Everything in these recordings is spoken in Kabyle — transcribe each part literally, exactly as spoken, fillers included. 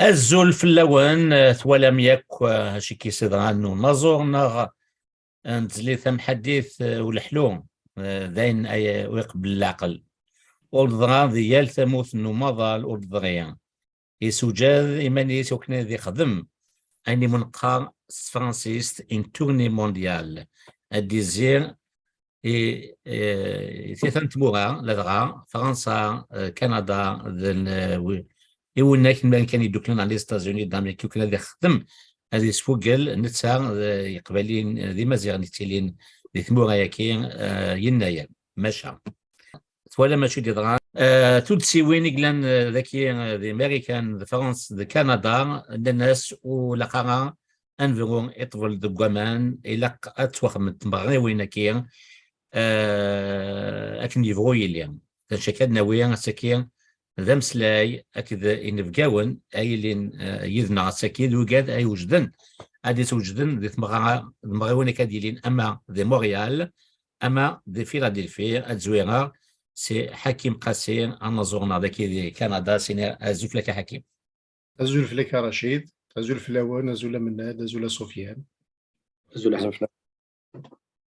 Azul fell-awen, eh, twalam yakk, eh, acu i k-yessedɣan n unaẓur neɣ n tezlit tamḥaddit, eh, uleḥlu, eh, d ayen ay, ur iqebbel leɛqel. Ur d-teḍra di yal tamurt n umaḍal, ur d-teḍri. Yessewjad iman-is wakken ad ixdem ayen i mu neqqar s tefransist une tournée mondiale. Ad d-izzi i, i, i tiyita n tmura, ladɣa Fransa, eh, Kanada, d n-, wi-, i wunak n Marikan yedduklen ɣer les États-Unis d'Amérique, yukan ad ixdem, ad yesfugel netta, eh, Iqbayliyen, eh, d Imaziɣen yettilin di tmura-yaki, eh, yennayer. Maca twalam acu i d-yeḍran. Eh, tuddsiwin i yellan, eh, daki, eh, di Marikan, d Fransa, d Kanada, nnan-as ur ilaq ara ad nebru i ṭṭbel deg waman, ilaq ad ttwaxdment tmeɣriwin-agi, eh, akken yebɣu yili. Acu akka ad nawi ass-agi d ameslay akked inebgawen ay yilin, eh, yid-neɣ ass-agi, d wigad ay wejden ad iswejden di tmeɣra, tmeɣriwin akka ad yilin ama di Montréal, ama di Philadelphie, ad zwireɣ si Ḥakim Qasi, anaẓur-nneɣ daki di Kanada, sini azul fell-ak a Ḥakim. Azul fell-ak a Racid, azul fell-awen, azul a Mennad, azul a Sufyan. Azul a Ḥakim.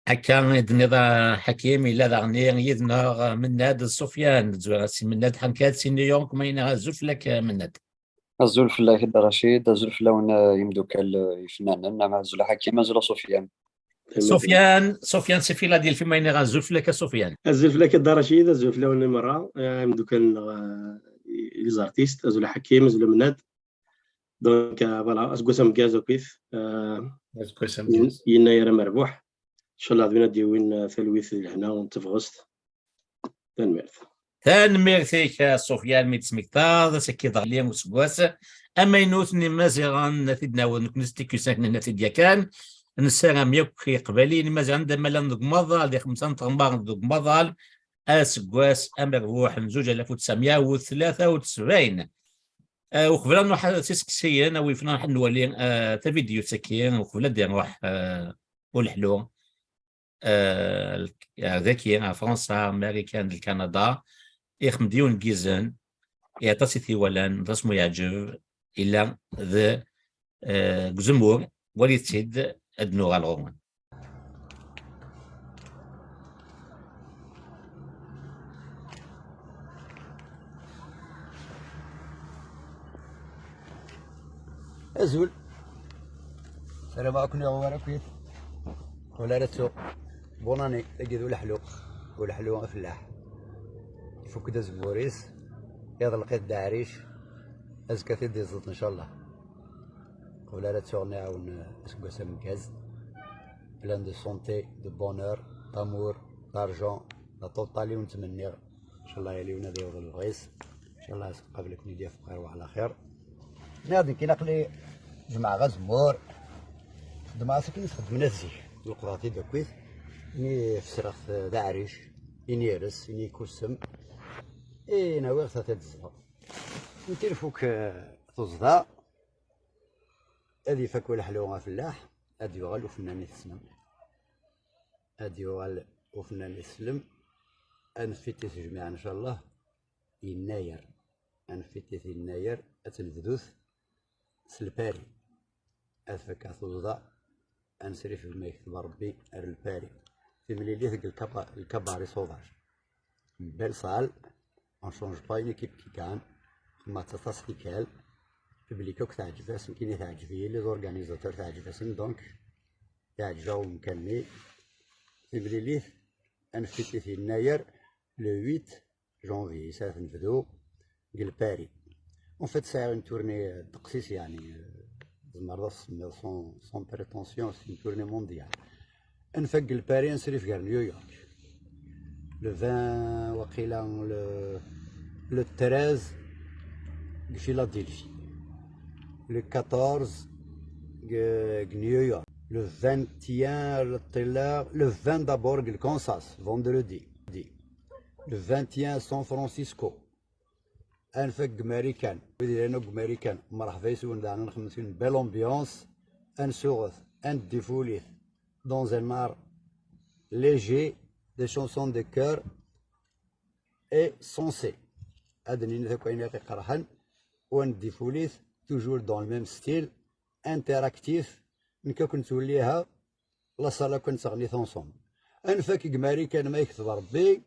Akka i d-tenniḍ a Ḥakim, yella daɣen yid-neɣ Mennad d Sufyan, zwireɣ si Mennad, ḥenkat si New York, ma yenna azul fell-ak a Mennad. Azul fell-ak a Dda Racid, azul fell-awen, eh, imeddukal, eh, ifennanen, ama azul a Ḥakim, azul a Sufyan. Sufyan, Sufyan si Philadelphie, ma yenna azul fell-ak a Sufyan. Azul fell-ak a Dda Racid, azul fell-awen i merra, eh, imeddukal-nneɣ, eh, les artistes, azul a Ḥakim, azul a Mennad. Donc, euh, voilà, aseggas ameggaz akkit, euh, Aseggas ameggaz. Yennayer amerbuḥ. Inchallah, d win ad d-yawin, euh, talwit d lehna n tebɣest. Tanemmirt. Tanemmirt-ik a Sufyan mi d-tesmektaḍ ass-agi d aɣli useggas amaynut n Imaziɣen n At Idnawen, nekkni s T Q cinq n At Idyakan. Nessaram yakk Iqbayliyen Imaziɣen anda ma llan deg umaḍal, di xemsa n tɣemmar deg umaḍal, aseggas amerbuḥ n zuǧ alaf u tesɛemya u tlata u sebɛin. Eh, uqbel ad nruḥ s iseqsiyen, a wi yefnan ad nwali, eh, tavidyut-agi, uqbel ad d-iruḥ, eh, uleḥlu, eh, daki, ɣer Fransa, Marikan, d Kanada, ixdem-d yiwen n yizen, i aṭas i t-iwalan, d asmu yeɛǧeb, illa d, eh, deg uzemmur, walit-tt-id, ad nuɣal ɣur-wen. Azul. Ssarameɣ ad ken-iɣur akkit. Qbel ara ttuɣ. Bonne année, tagi d uleḥlu. Uleḥlu afellaḥ. Ifuk-d azemmur-is. Iḍ lqid d aɛric. Azekka tid-iẓeṭ, ncallah. Qbel ara ttuɣ, nniɣ-awen, eh, aseggas ameggaz. Plein de santé, de bonheur, d'amour, d'argent, la totale i wen-ttmenniɣ. Ncallah yal yiwen ad yaweḍ lebɣi-s. Ncallah qabel ad ken-id-yaf xir wa ɛla xir. Nniɣ-d nekkini aql-i jemɛeɣ azemmur. Xeddmeɣ-as akken i t-xeddmen at zik. Leqḍeɣ-t-id akkit. Ini fesreɣ-t d aɛric. Ini ires, ini ikussem. Ini awiɣ-t ad t-id-ẓẓleɣ. Nekkini ifuk, eh, tuẓda. Ad ifak uleḥlu afellaḥ, ad yuɣal ufennan i tessnem. Ad yuɣal ufennan i tessnem. Ad nfittit jmiɛ, ncallah, yennayer. Ad nfittit yennayer, ad tt-nebdut s lpari. Ad fakkeɣ tuẓda, ad nesrifeg ma yekteb Rebbi ar lpari. Timlilit deg lkaba-, lkabari sauvage. Une belle salle, on change pas une équipe qui gagne. Ma d taṭas tikkal, public akk teɛǧeb-as, nekkini teɛǧeb-iyi, les organisateurs teɛǧeb-asen, donc yeɛǧeb-aɣ umkan-nni. Timlilit, ad nfittit yennayer, le huit janvier, s ara t-nebdu deg lpari. En fait, sɛiɣ une tournée, euh, ddeqs-is, yeɛni, euh, tzemreḍ ad s-tsemmiḍ sans, sans prétention, c'est une tournée mondiale. Ad nfak deg lpari, ad nesrif gar New York. Le vingt, waqila, le, le treize deg Philadelphie. Le quatorze deg, deg New York. Le vingt et un, le, le vingt d'abord deg Kansas, vendredi. Le vingt et un San Francisco. Ad nfak deg Marikan. Wid yellan akk deg Marikan, mreḥba yes-wen, daɣen ad nxemmem une belle ambiance. Ad nsuɣet, ad neddifulit dans un art léger, des chansons de cœur et sensées. Ad d-nini akk ayen i ɣ-iqerḥen, u ad neddifulit toujours dans le même style, interactif, nekk akk nettwelliha la salle akk nettɣenni ensemble. Ad nfak deg Marikan ma yektab Rebbi,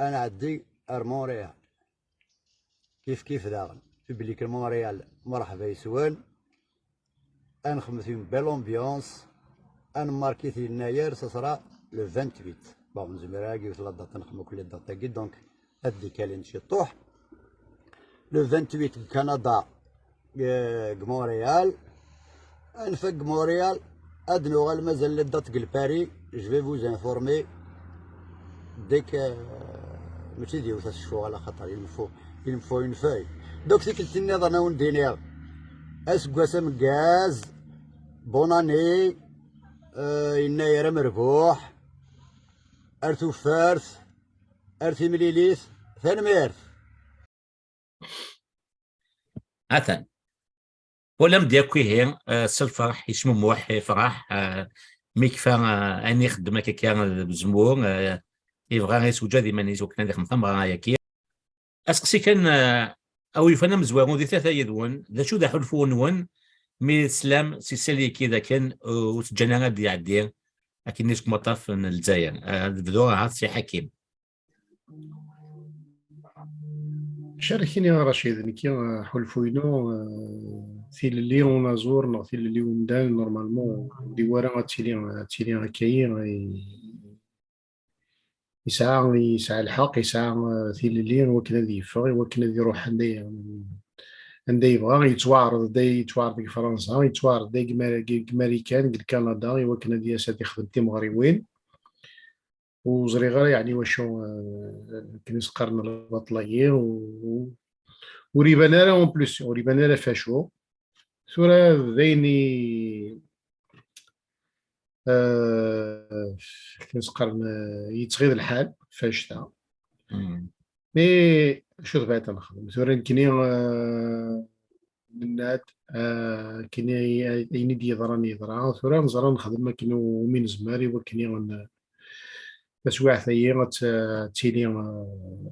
ad nɛeddi ar Montréal. Kif kif daɣen, public n Montréal, mṛeḥba yes-wen. Ad nexmet une belle ambiance. Ad nmarki yennayer, ce sera le vingt-huit. Bon, nezmer ara yiwet la date ad nexdem akk les dates-agi, donc ad d-ikkalin ciṭuḥ. Le vingt-huit deg Canada, deg Montréal. Ad nfak deg Montréal, ad nuɣal mazal les dates deg Paris, je vais vous informer dès que, mačči d yiwet ad s-cfuɣ, ala xaṭer il me faut, il me faut une feuille. Donc tikkelt nniḍen ad wen-d-iniɣ aseggas ameggaz, bonne année, euh, yennayer amerbuḥ, ar tufart, ar timlilit, tanemmirt. Atan. Wala amedya akk ihi, eh, s lferḥ, yecmumuḥ, yefreḥ, eh, mi yekfa, eh, ayen ixeddem akka deg uzemmur, eh, yebɣa ad yesweǧǧad iman-is wakken ad ixdem tameɣra-agi. Aseqsi kan, eh, a wi yufan amezwaru di tlata yid-wen, d acu d aḥulfu-nwen mi teslam s isali-agi d akken, eh, ur teǧǧan ara ad d-iɛeddi akken-nni seg umaṭṭaf n Lezzayer? Eh, ad bduɣ ahat si Ḥakim. Acu ara k-iniɣ a Racid, nekki, eh, aḥulfu-inu, eh, tilelli unaẓur neɣ tilelli umdan, normalement, ur d-iwwi ara ad tili, ad tili akka-yi, eh, yesɛa, yesɛa lḥeqq, yesɛa, eh, tilelli i wakken ad yeffeɣ, i wakken ad iruḥ anda, anda yebɣa, yettwaɛreḍ-d, yettwaɛreḍ deg Fransa, yettwaɛreḍ-d deg Mar-, deg Marikan, deg Kanada, i wakken ad yas ad ixdem timeɣriwin. Ur ẓriɣ ara yeɛni wacu, eh, akken i s-qqaren lbaṭel-agi, u-, ur iban ara, en plus, ur iban ara facu. Tura d ayen i, eh, akken i s-qqaren, eh, yettɣiḍ lḥal, facta. Mais acu tebɛed ad nexdem? Tura nekkni, eh, nenna-d, eh, akken i, ayen i d-yeḍran yeḍra. Tura neẓra nexdem akken umi nezmer i wakken i n-, taswiɛt-agi ad t-, ad tili, eh,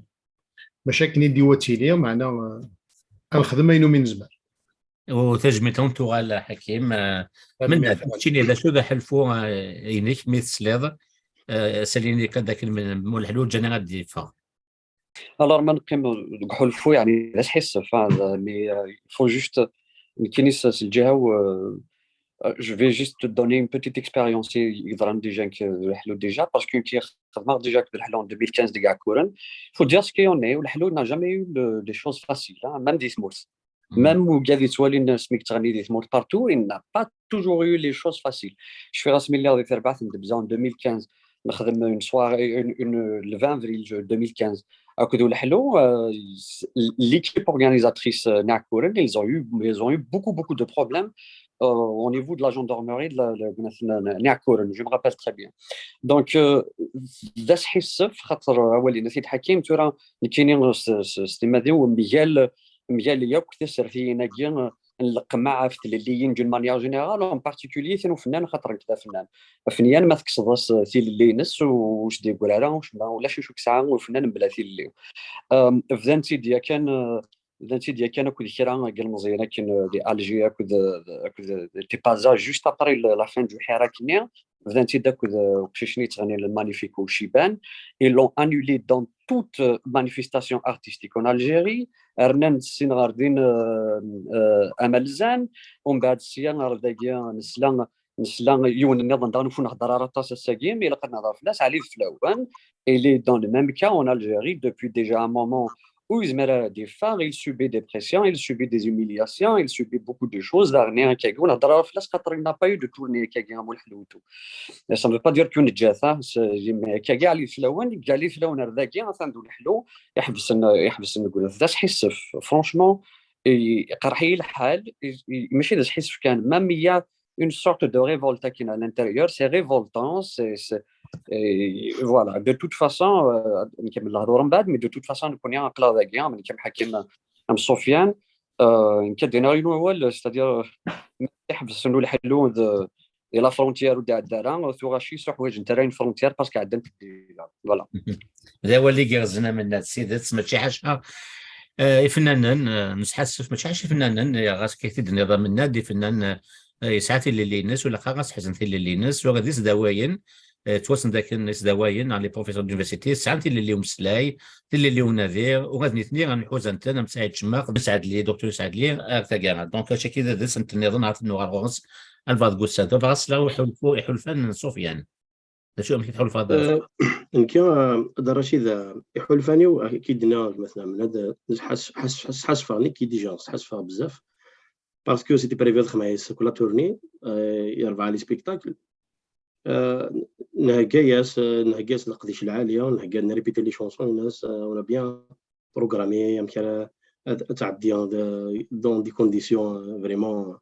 maca akken i d-iwa tili, meɛna, eh, ad nexdem ayen umi nezmer. U tajmilt-nwen tuɣal, Ḥakim. Eh, mennad, keččini d acu d aḥulfu, eh, inek mi tesliḍ, eh, asali-nni kan d akken Mulḥlu ur ǧǧan ara ad d-yeffeɣ? Alors, ma neqqim deg uḥulfu, yeɛni d asḥissef, hein, mais, euh, il faut juste, nekkini s, s lǧiha-w, euh, euh, je vais juste te donner une petite expérience i yeḍran déjà nekk d Leḥlu déjà, parce que nekk xedmeɣ déjà akked Leḥlu en deux mille quinze deg Iɛekkuren. Il faut dire ce qu'il en est, Leḥlu n'a jamais eu le, des choses faciles, hein, même di tmurt. Même wigad yettwalin asmi yettɣenni di tmurt partout, il n'a pas toujours eu les choses faciles. Cfiɣ asmi lliɣ di terbaɛt n Debza en deux mille quinze, nexdem une soirée, une, une, le vingt avril deux mille quinze, akked Leḥlu, euh, l'équipe organisatrice, euh, n Iɛekkuren, ils ont eu, ils ont eu beaucoup, beaucoup de problèmes, euh, au niveau de la gendarmerie de la, de, n Iɛekkuren, je me rappelle très bien. Donc, euh, d asḥissef, xaṭer awal-ines i d-Ḥakim, tura nekkini s, s, s timmad-iw mgal, mgal yakk tisertiyin-agi n lqemmeɛ ɣef tlelliyin d'une manière générale, en particulier tin ufennan, xaṭer nekk d afennan. Afenyan ma tekkseḍ-as tilelli-ines, ur s-d-yeggri ara ucemma, ulac acu yesɛa ufennan mebla tilelli. Euh, bdan-tt-id yakan, euh, bdan-tt-id yakan akked kra n yilmeẓyen akken, euh, di Alger akked, euh, akked, euh, Tipaza, juste après le, la fin du Hirak nni, bdan-tt-id akked, euh, uqcic-nni yettɣennin le Magnifico Chiban. Ils l'ont annulé dans toute, euh, manifestation artistique en Algérie. Rnan sin ɣer din, euh, euh, am alzan, umbeɛd sya ɣer dagi nesla, nesla yiwen nniḍen daɣen ur nehder ara aṭas ass-agi, mais ilaq ad nehder fell-as, Ali Deflawan. Il est dans le même cas en Algérie depuis déjà un moment où yezmer ara ad yeffeɣ, il subit des pressions, il subit des humiliations, il subit beaucoup de choses. Daɣen akkagi ur nehder ara fell-as, xaṭer il n'a pas eu de tournée akkagi am Leḥlu et tout. Ça ne veut pas dire que neǧǧa-t, hein, c'est, mais akkagi Ali Deflawan, yeǧǧa Ali Deflawan ar dagi, atan d Leḥlu, iḥebsen, iḥebsen deg unafad. D asḥissef, franchement, iqerḥ-iyi lḥal, i, i, mačči d asḥissef kan, même il y a une sorte de révolte akin à l'intérieur, c'est révoltant, c'est, c'est, et voilà, de toute façon, euh, nkemmel lehdur mbeɛd, mais de toute façon, nekkni aql-aɣ dagi, am nekk am Ḥakim, am Sofiane, euh, nekk ad d-iniɣ yiwen wawal, c'est-à-dire, euh, iḥebsen Leḥlu d, di la frontière ur d-iɛedda ara, tuɣac-is ur ḥwajent ara une frontière parce que ɛeddant-d déjà. Voilà. D awal igerrzen a Mennad, s tidet, mačči ḥaca Eh, ifennanen, eh, nesḥassef, mačči ɣas ifennanen, eh, ɣas akka i t-id-tenniḍ, amennad, ifennan, eh, eh, yesɛa tilelli-ines, ula xas ad seḥzen tilelli-ines, ula d isdawayen, eh, ttwassen dakken isdawayen, neɣ les professeurs d'université, sɛan tilelli umeslay, tilelli unadi, ula d nitni ad nḥuza-ten, am Saɛid Cemmax, d Saɛdli, docteur Saɛdli, ar taggara. Donc, acu akka d adres n tenniḍen, ad nuɣal ɣur-s, ad neffeɣ deg ussan. Tura, ɣas la iḥulfu, iḥulfan n Sufyan. D acu, amek i tḥulfaḍ? Eh, nekki, eh, d Racid, eh, iḥulfan-iw, eh, ki d-nniɣ gma-tneɣ Mennad, eh, sḥas-, sḥas-, sḥasfeɣ, nekki déjà, sḥasfeɣ bezzaf. Parce que c'était prévu ad xedmeɣ yes la tournée, eh, i rebɛa les spectacles. Eh, nhegga-yas, eh, nhegga-yas leqdic lɛali, nhegga, nrépéter les chansons-ines, eh, on a bien programmé amek ara ad, ad tɛeddi de, dans des conditions, eh, vraiment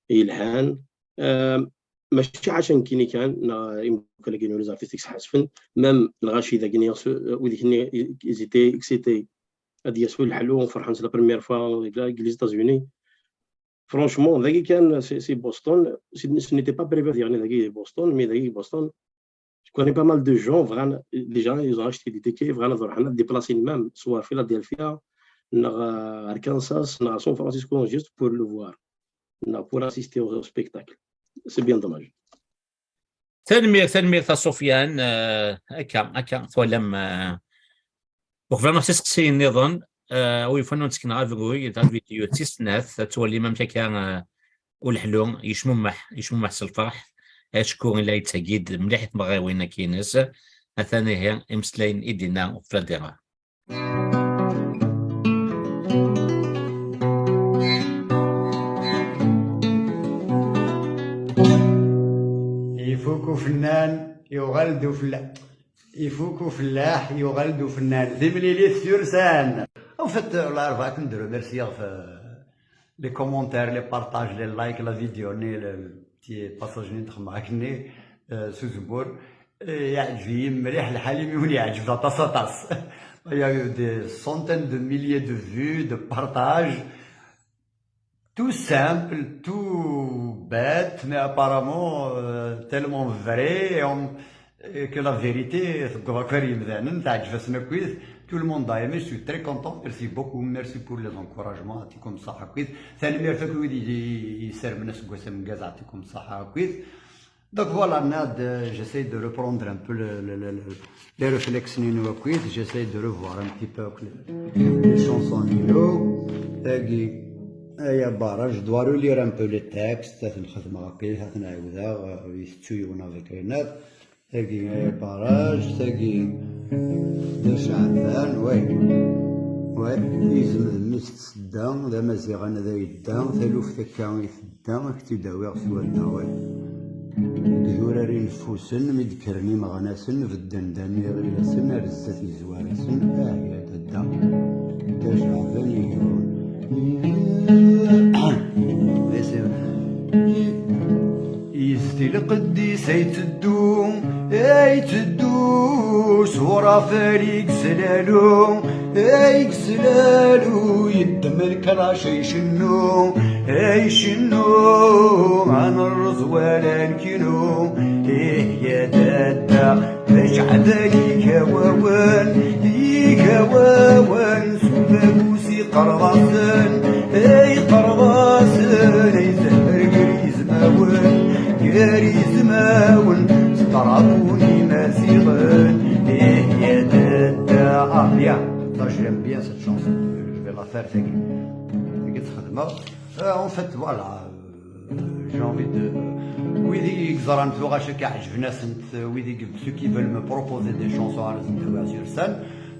yelhan. Eh, mačči ɛaca nekkini kan, neɣ imeddukal-agi n les artistes i yesḥassfen, même lɣaci dagi, wid-nni, ils étaient excités. Ad d-yas leḥlu, ferḥen, c'est la première fois deg les États-Unis. Franchement, dagi kan, c'est, c'est Boston. Ce, ce n'était pas prévu ad yaɣni dagi Boston, mais dagi Boston, je connais pas mal de gens, vraiment, déjà, ils ont acheté des tickets, vraiment, ils ont déplacé même, soit à Philadelphia, neɣ à Arkansas, neɣ à San Francisco, juste pour le voir, neɣ pour assister au, au spectacle. C'est bien dommage. Tanemmirt, tanemmirt a Sufyan. Eh, akka, akka, twalam, eh, uqbel ma s-iseqsiyen nniḍen, eh, wi yufan ur nettken ɣer abruy, d avidyu d tis snat, ad twalim amek akka, eh, uleḥlu yecmumeḥ, yecmumeḥ s lferḥ, acku illa yettagi-d mliḥ i tmeɣriwin akk-ines. Atan ihi imeslayen i d-yenna uqbel ad iɣer. Ifuk ufennan, yuɣal-d ufella-, ifuk ufellaḥ, yuɣal-d ufennan. Timlilit s yursan. En fait, la Arba, ad kem-d-remercier ɣef, euh, les commentaires, les partages, les likes, la vidéo-nni, le petit passage-nni d-xedmeɣ akkenni, euh, s uzemmur. Eh, yeɛǧeb-iyi mliḥ lḥal, imi wen-yeɛǧeb aṭas, aṭas. Il y a eu des centaines de milliers de vues, de partages. Tout simple, tout bête, mais apparemment, euh, tellement vrai, et on, et que la vérité, tewweḍ akk ar yemdanen, teɛǧeb-asen akkit. Tout le monde a aimé, je suis très content. Merci beaucoup, merci pour les encouragements, yɛṭikum ṣṣeḥḥa akkit. Tanemmirt akk i wid i, i, i yessarmen aseggas ameggaz, yɛṭikum ṣṣeḥḥa akkit. Donc voilà, Nad, euh, j'essaie de reprendre un peu le, le, le, le, les réflexes-nni akkit, j'essaie de revoir un petit peu les, les chansons-nni. Tagi, aya barrage, je dois relire un peu les textes, ad ten-xedmeɣ akkit, ad ten-ɛiwdeɣ, euh, yettu yiwen avec Renat. Tagi, aya barrage, tagi, d aceɛban, ouais. Ouais, izem d mmi-s tsedda, d amaziɣ anada yedda, taluft akka i tedda, ad k-tt-id-awiɣ s wadda, ouais. Deg idurar ineffusen, mi d-kkren imeɣnasen, bedden-d amiɣ-asen, ar zdat yezwar-asen, ah, ya dadda, dda Ceɛban ihi. Yezdi lqedd-is ay teddu, ay teddu, s urafal i yeslalu, ay yeslalu, yeddem lklac ay cennu, ay cennu, ad nerreẓ wala nkinu, ih ya dadda, d aceɛban i kawawen, i kawawen, s udabu s iqerḍasen, ay iqerḍasen, ay zehmer gar yizmawen, gar yizmawen, s ṭṭrabun imaziɣen, ih ya dadda. Ah, bien. Ça, je l'aime bien, cette chanson. Je vais la faire, tagi. Tagi txedmeɣ. Euh, en fait, voilà, euh, j'ai envie de, wid i yeẓran tuɣac akka ɛejben-asent, wid i, ceux qui veulent me proposer des chansons à la sur scène,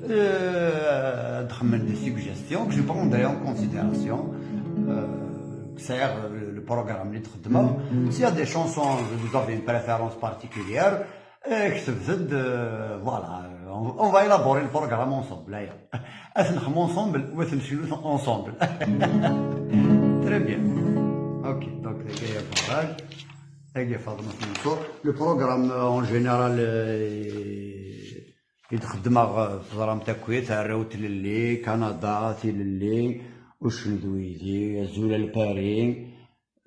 euh, ad xemmen des suggestions que je prendrai en considération. Euh, sɛiɣ le, le programme-nni d-xeddmeɣ. S'il y a des chansons, vous avez une préférence particulière, euh, ktebet-d, euh, voilà, on, on va élaborer le programme ensemble, aya. Ad t-nexdem ensemble, ou ad t-necnut ensemble. Très bien. Ok, donc, tagi ya Faḍma Tmenṣur. Le programme, euh, en général, euh, i d-xeddmeɣ, euh, teẓram-t akkit, arraw n tlelli, Kanada, tilelli, uccen d uydi, azul a Lpari,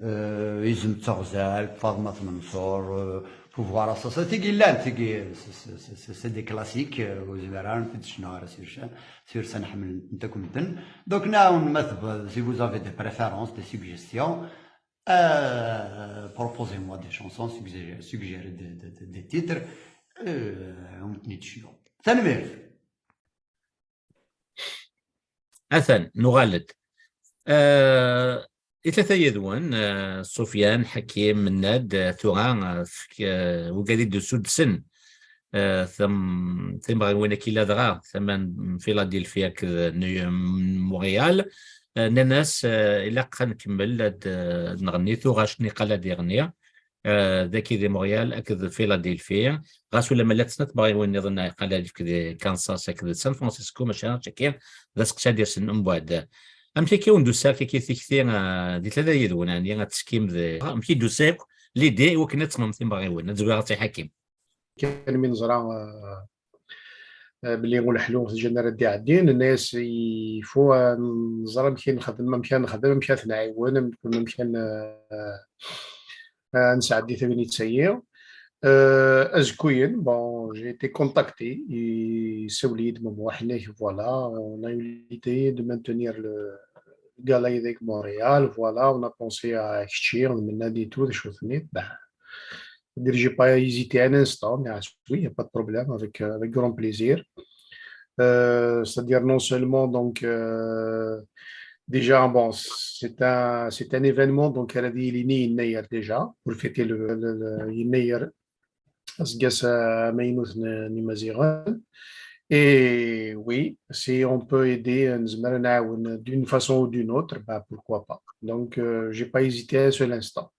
euh, Izem d Teɣzalt, Faḍma At Menṣur, euh, Pouvoir Assassin, tigi llan, tigi, c'est, c'est, c'est, c'est des classiques, euh, ur zmireɣ ara ad t-id-ssneɣ ara s yirsan, s yirsan ḥemmlen-tent akk medden. Donc, nɛawen ma tebɣa, si vous avez des préférences, des suggestions, euh, proposez-moi des chansons, suggérez, suggérez des, des, des, des titres, euh, ad ten-id-cnuɣ. Tanemmirt. Atan, nuɣal-d. Eh, i tlata yid-wen, eh, Sufyan, Ḥakim, Mennad, eh, tura, eh, fk-, eh, wigad i d-suddsen, eh, tam-, timɣiwin-agi ladɣa, tama n Philadelphia akked New-, Montréal, eh, nnan-as, eh, ilaq ad nkemmel ad, eh, ad nɣenni tuɣac niqal ad iɣenni. Eh, dagi di Montréal akked Philadelphie. Ɣas ulamma llant snat tmeɣriwin nniḍen, eh, qal ad yefk di Kansas akked San Francisco, maca akken d aseqsi ad d-yasen mbeɛd. Amek akka i wen-d-tusa akka tikti, eh, di tlata yid-wen, ɛni ad tekkim di, amek i d-tusa akk l'idée i wakken ad temmem timeɣriwin, ad zwireɣ si Ḥakim? Kan mi neẓra, eh, eh, belli uleḥlu tejjen ara d-iɛeddin, nenna-yas il faut, eh, neẓra amek i nxeddem, amek ara nxeddem, amek ara t-nɛiwen, amek, amek ara n-, eh, eh, nesɛeddi tagnit-agi. Eh, azekkuyen, bon, j'ai été contacté, yessawel-iyi-d Mamu Ḥnic, voilà, on a eu l'idée de maintenir le gala avec Montréal, voilà, on a pensé à kečči, d Mennad et tout, d acu tenniḍ, ben, c'est-à-dire, j'ai pas hésité un instant, mais ah, oui, il n'y a pas de problème, avec, euh, avec grand plaisir. Euh, c'est-à-dire, non seulement, donc, euh, déjà, bon, c'est un, c'est un événement, donc, elle a dit, il est né, il est né déjà, pour fêter le, le, le, il est né hier, aseggas amaynut n, n Imaziɣen. Et oui, si on peut aider, euh, nezmer ad nɛawen d'une façon ou d'une autre, bah, pourquoi pas. Donc, euh, j'ai pas hésité un seul instant.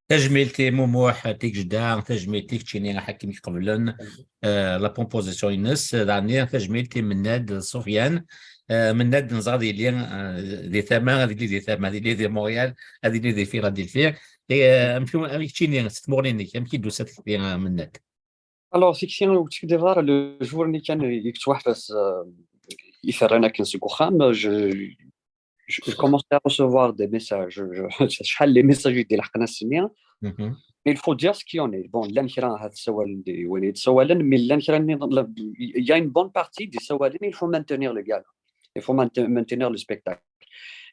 Tajmilt i Mumuḥ Tigejda, tajmilt i keččini a Ḥakim iqeblen, eh, la proposition-ines, daɣen tajmilt i Mennad Sufyan, eh, Mennad neẓra ad yili, eh, di tama, ad yili di tama, ad yili di Montréal, ad yili di Philadelphie. Eh, amek, amek keččini, s tmuɣli-nnek, amek i d-tusa tekti, eh, Mennad? Alors, effectivement, au petit départ, le jour-nni kan i yettwaḥbes, euh, i t-rran akken seg uxxam, je, je, je commençais à recevoir des messages. Je, je, شحال les messages i d-ilḥeqen ass-nni. Mhm. Mais il faut dire ce qu'il en est. Bon, llan kra ha tsawalen di win i d-sawalen, mais llan kra nniḍen, la, il y a une bonne partie des sawalen, il faut maintenir le gala. Il faut mainte-, maintenir le spectacle.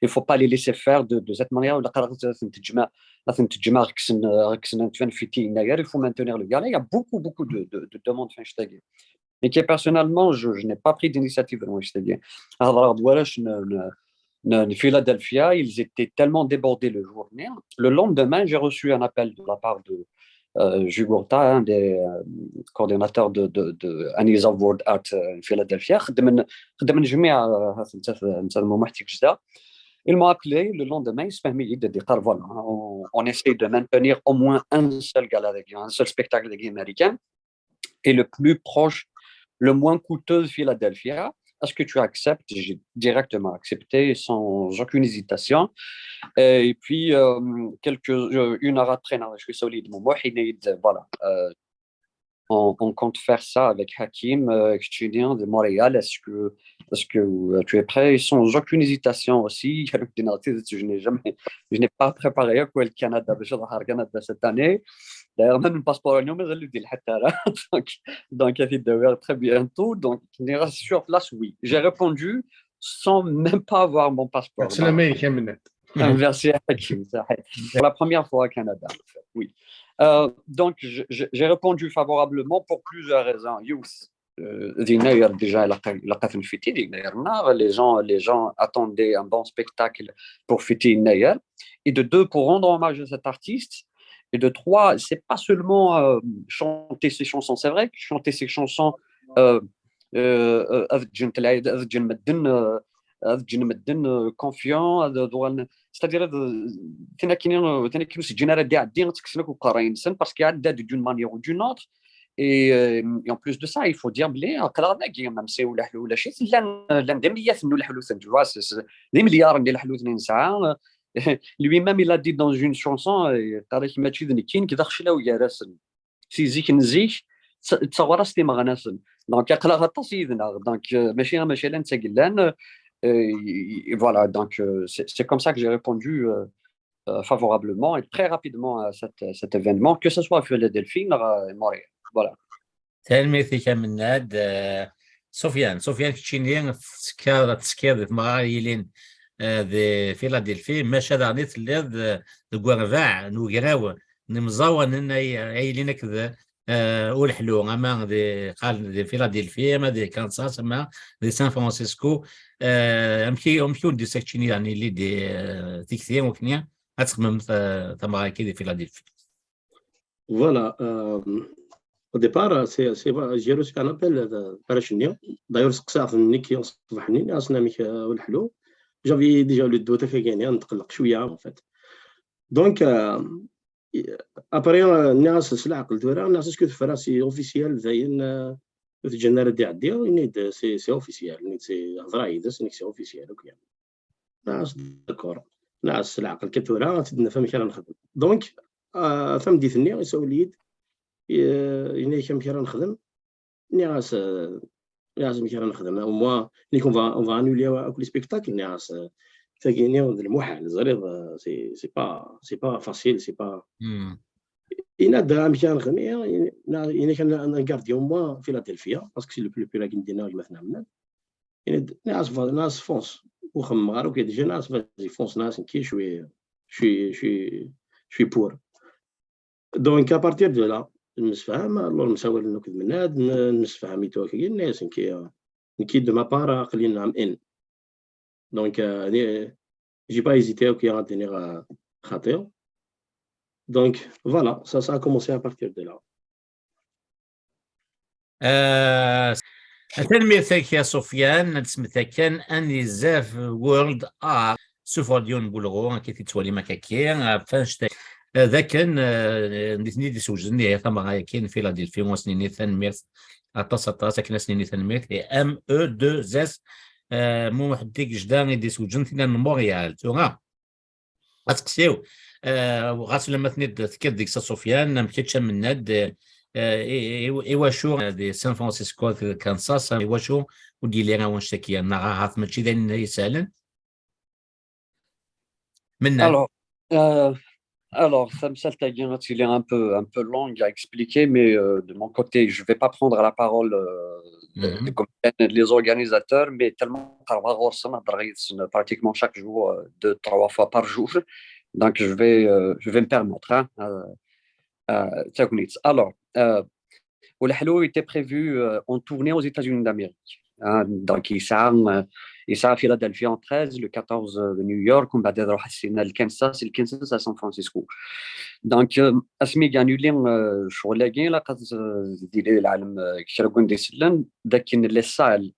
Il faut pas les laisser faire de, de cette manière. Ad ten-teǧǧem, ad ten-teǧǧem, ad kksen, ad kksen, ad ttfen fiti yennayer. Il faut maintenir le gala. Il y a beaucoup, beaucoup de, de, de demandes, mais qui personnellement, je, je n'ai pas pris d'initiative, c'est-à-dire, à Philadelphia, ils étaient tellement débordés le jour-là. Le lendemain, j'ai reçu un appel de la part de, euh, Jugurta, un des, euh, coordinateurs de, de, de Annie's of World Art, euh, Philadelphia. خدمنا، خدمنا جميع، آه، هذا، هذا، هذا الممثل جدة. Ils m'ont appelé le lendemain, يسمح لي يدي قال, voilà, on, on essaie de maintenir au moins un seul gala, un seul spectacle américain. Et le plus proche, le moins coûteux de Philadelphia. Est-ce que tu acceptes ? J'ai directement accepté, sans aucune hésitation. Et puis, euh, quelques, euh, une heure après, non, je suis solide, mon mot, il est, voilà, euh, on, on compte faire ça avec Hakim, euh, Kichinien de Montréal. Est-ce que, est-ce que, euh, tu es prêt ? Sans aucune hésitation aussi. Je n'ai jamais, je n'ai pas préparé quoi, le Canada, باش نروح le Canada cette année. D'ailleurs, même le passeport, non, mais je le dis, donc, donc, il y a des devoirs très bientôt. Donc, il ira sur place, oui. J'ai répondu sans même pas avoir mon passeport. Aslam aleykum, Mennad. Ah, merci, Hakim, ça, c'est la première fois au Canada, en fait, oui. Euh, donc, je, je, j'ai répondu favorablement pour plusieurs raisons. Yiwet, euh, d yennayer déjà, ilaq, ilaq ad ten-nfiti, d yennayer nneɣ, les gens, les gens attendaient un bon spectacle pour fêter yennayer. Et de deux, pour rendre hommage à cet artiste. Et de trois, c'est pas seulement, euh, chanter ses chansons. C'est vrai que chanter ses chansons, euh, euh, euh, ad ǧǧent lɛid, ad ǧǧen medden, euh, ad ǧǧen medden, euh, confiant, ad, ad uɣalen, c'est-à-dire, ad, tin akken, tin akken ur s-ǧǧin ara ad iɛeddi, ad tt-kksen akk uqerray-nsen, parce qu'il y a d'une manière ou d'une autre. Et, euh, et en plus de ça, il faut dire belli aql-aɣ dagi, même si ulac, ulac-it, llan, llan d imelyaten n uleḥlu-ten, tu vois, c'est, c'est, d imelyaren n ileḥluten i nesɛa. Lui-même, il a dit dans une chanson, euh, qal-ak mačči d nekki, nekk d axeclaw gar-asen. Si zik n zik, d ta-, d taɣrast imeɣnasen. Donc, aql-aɣ aṭas yid-neɣ. Donc, euh, mačči, mačči ala netta i yellan, euh, et voilà, donc, euh, c'est, c'est comme ça que j'ai répondu, euh, euh, favorablement et très rapidement à cette, cet événement, que ce soit à Philadelphie ou à Montréal. Voilà. Tanemmirt-ik a Mennad. Euh, Sofiane, Sofiane, keččini tettekkaḍ, tettekkiḍ di tmeɣra yilin euh, di Philadelphie, maca daɣen i telliḍ euh, deg urbaɛ n ugraw n imẓawanen ay, ay yilin akked euh, uleḥlu, ama di, qqaren di Philadelphie, ama di Kansas, ama di San Francisco. Euh, amek i, amek ur d-isakčini daɣen yelli di euh, tikti, wakni ad txemmem ta- tameɣra-agi di Philadelphie. Voilà. Euh, au départ, c'est, c'est, j'ai reçu un appel de Parachini. D'ailleurs, c'est ça, Nick, on se va, on se va, on se va. J'avais déjà le doute, en fait. Donc, euh, après, euh, ناس سلاق الدورة، ناس اسكو فرا c'est officiel, زين, euh, في الجنة دي عدي, c'est, c'est officiel, c'est vrai, c'est officiel, ok. ناس d'accord. ناس العقل كتورا تدنا فهم كان نخدم. Donc, euh, فهم ديتني يسوليد, يني كم كان نخدم. ناس ناس كان نخدم. Au moins, نيك on va, on va annuler كل spectacle. ناس تاكيني المحال, زريض, c'est, c'est pas, c'est pas facile, c'est pas. إنا دا مكان نخدم, إنا كان نقاردي au moins Philadelphie, parce que c'est le plus, le plus راكي ندينا مثلا من. يعني ناس ناس فونس وخم غير كي ديجا ناس فازي فونس ناس كي شوي شوي شوي شوي pour. Donc à partir de là نسفهم, alors مساول نكد من هاد نسفهم يتوكي الناس كي كي de ma part عقلي نعم ان. Donc euh, j'ai pas hésité, ok, غادي خاطر. Donc voilà, ça, ça a commencé à partir de là. آه، tanemmirt-ik a Sofiane, ad nesmet akken Anizaf World Art, sufeɣ-d yiwen n ulɣu, akka t-id-tettwalim akka-agi, ɣef annect-a, euh, d akken, euh, nitni d-isewjden ihi tameɣra-agi n Philadelphie, ad s-nini tanemmirt aṭas, aṭas, akken ad s-nini tanemmirt i M E deux S, euh, Muḥend Igejda i d-isewjden tinna n Montréal. Tura, aseqsi-w, euh, ɣas ulamma tenniḍ tekkiḍ deg-s a Sofiane, am kečč a Mennad, euh, euh, i, i, i wacu, euh, di San Francisco, di Kansas, i wacu ur d-yelli ara wannect-agi, neɣ ahat mačči d ayen isehlen? Mennad. Alors, euh, alors, tamsalt-agi ad tili un peu, un peu longue à expliquer, mais euh, de mon côté, je vais pas prendre la parole euh, de- Mhm. de- comme les organisateurs, mais tellement par pratiquement chaque jour, euh, deux, trois fois par jour. Donc, je vais, euh, je vais me permettre. Hein, euh, euh, تاكنيت. Alors, euh, Oulahlo était prévu euh, en tournée aux États-Unis d'Amérique. Hein, donc, il sera, euh, il sera à Philadelphie en treize, le quatorze de New York, ومن بعد يروح السنة لكنساس, الكنساس à San Francisco. Donc, euh, asmi i annulé euh, شغل لاقين لا قد ديلي العالم كشرقون دي سلن, لكن les salles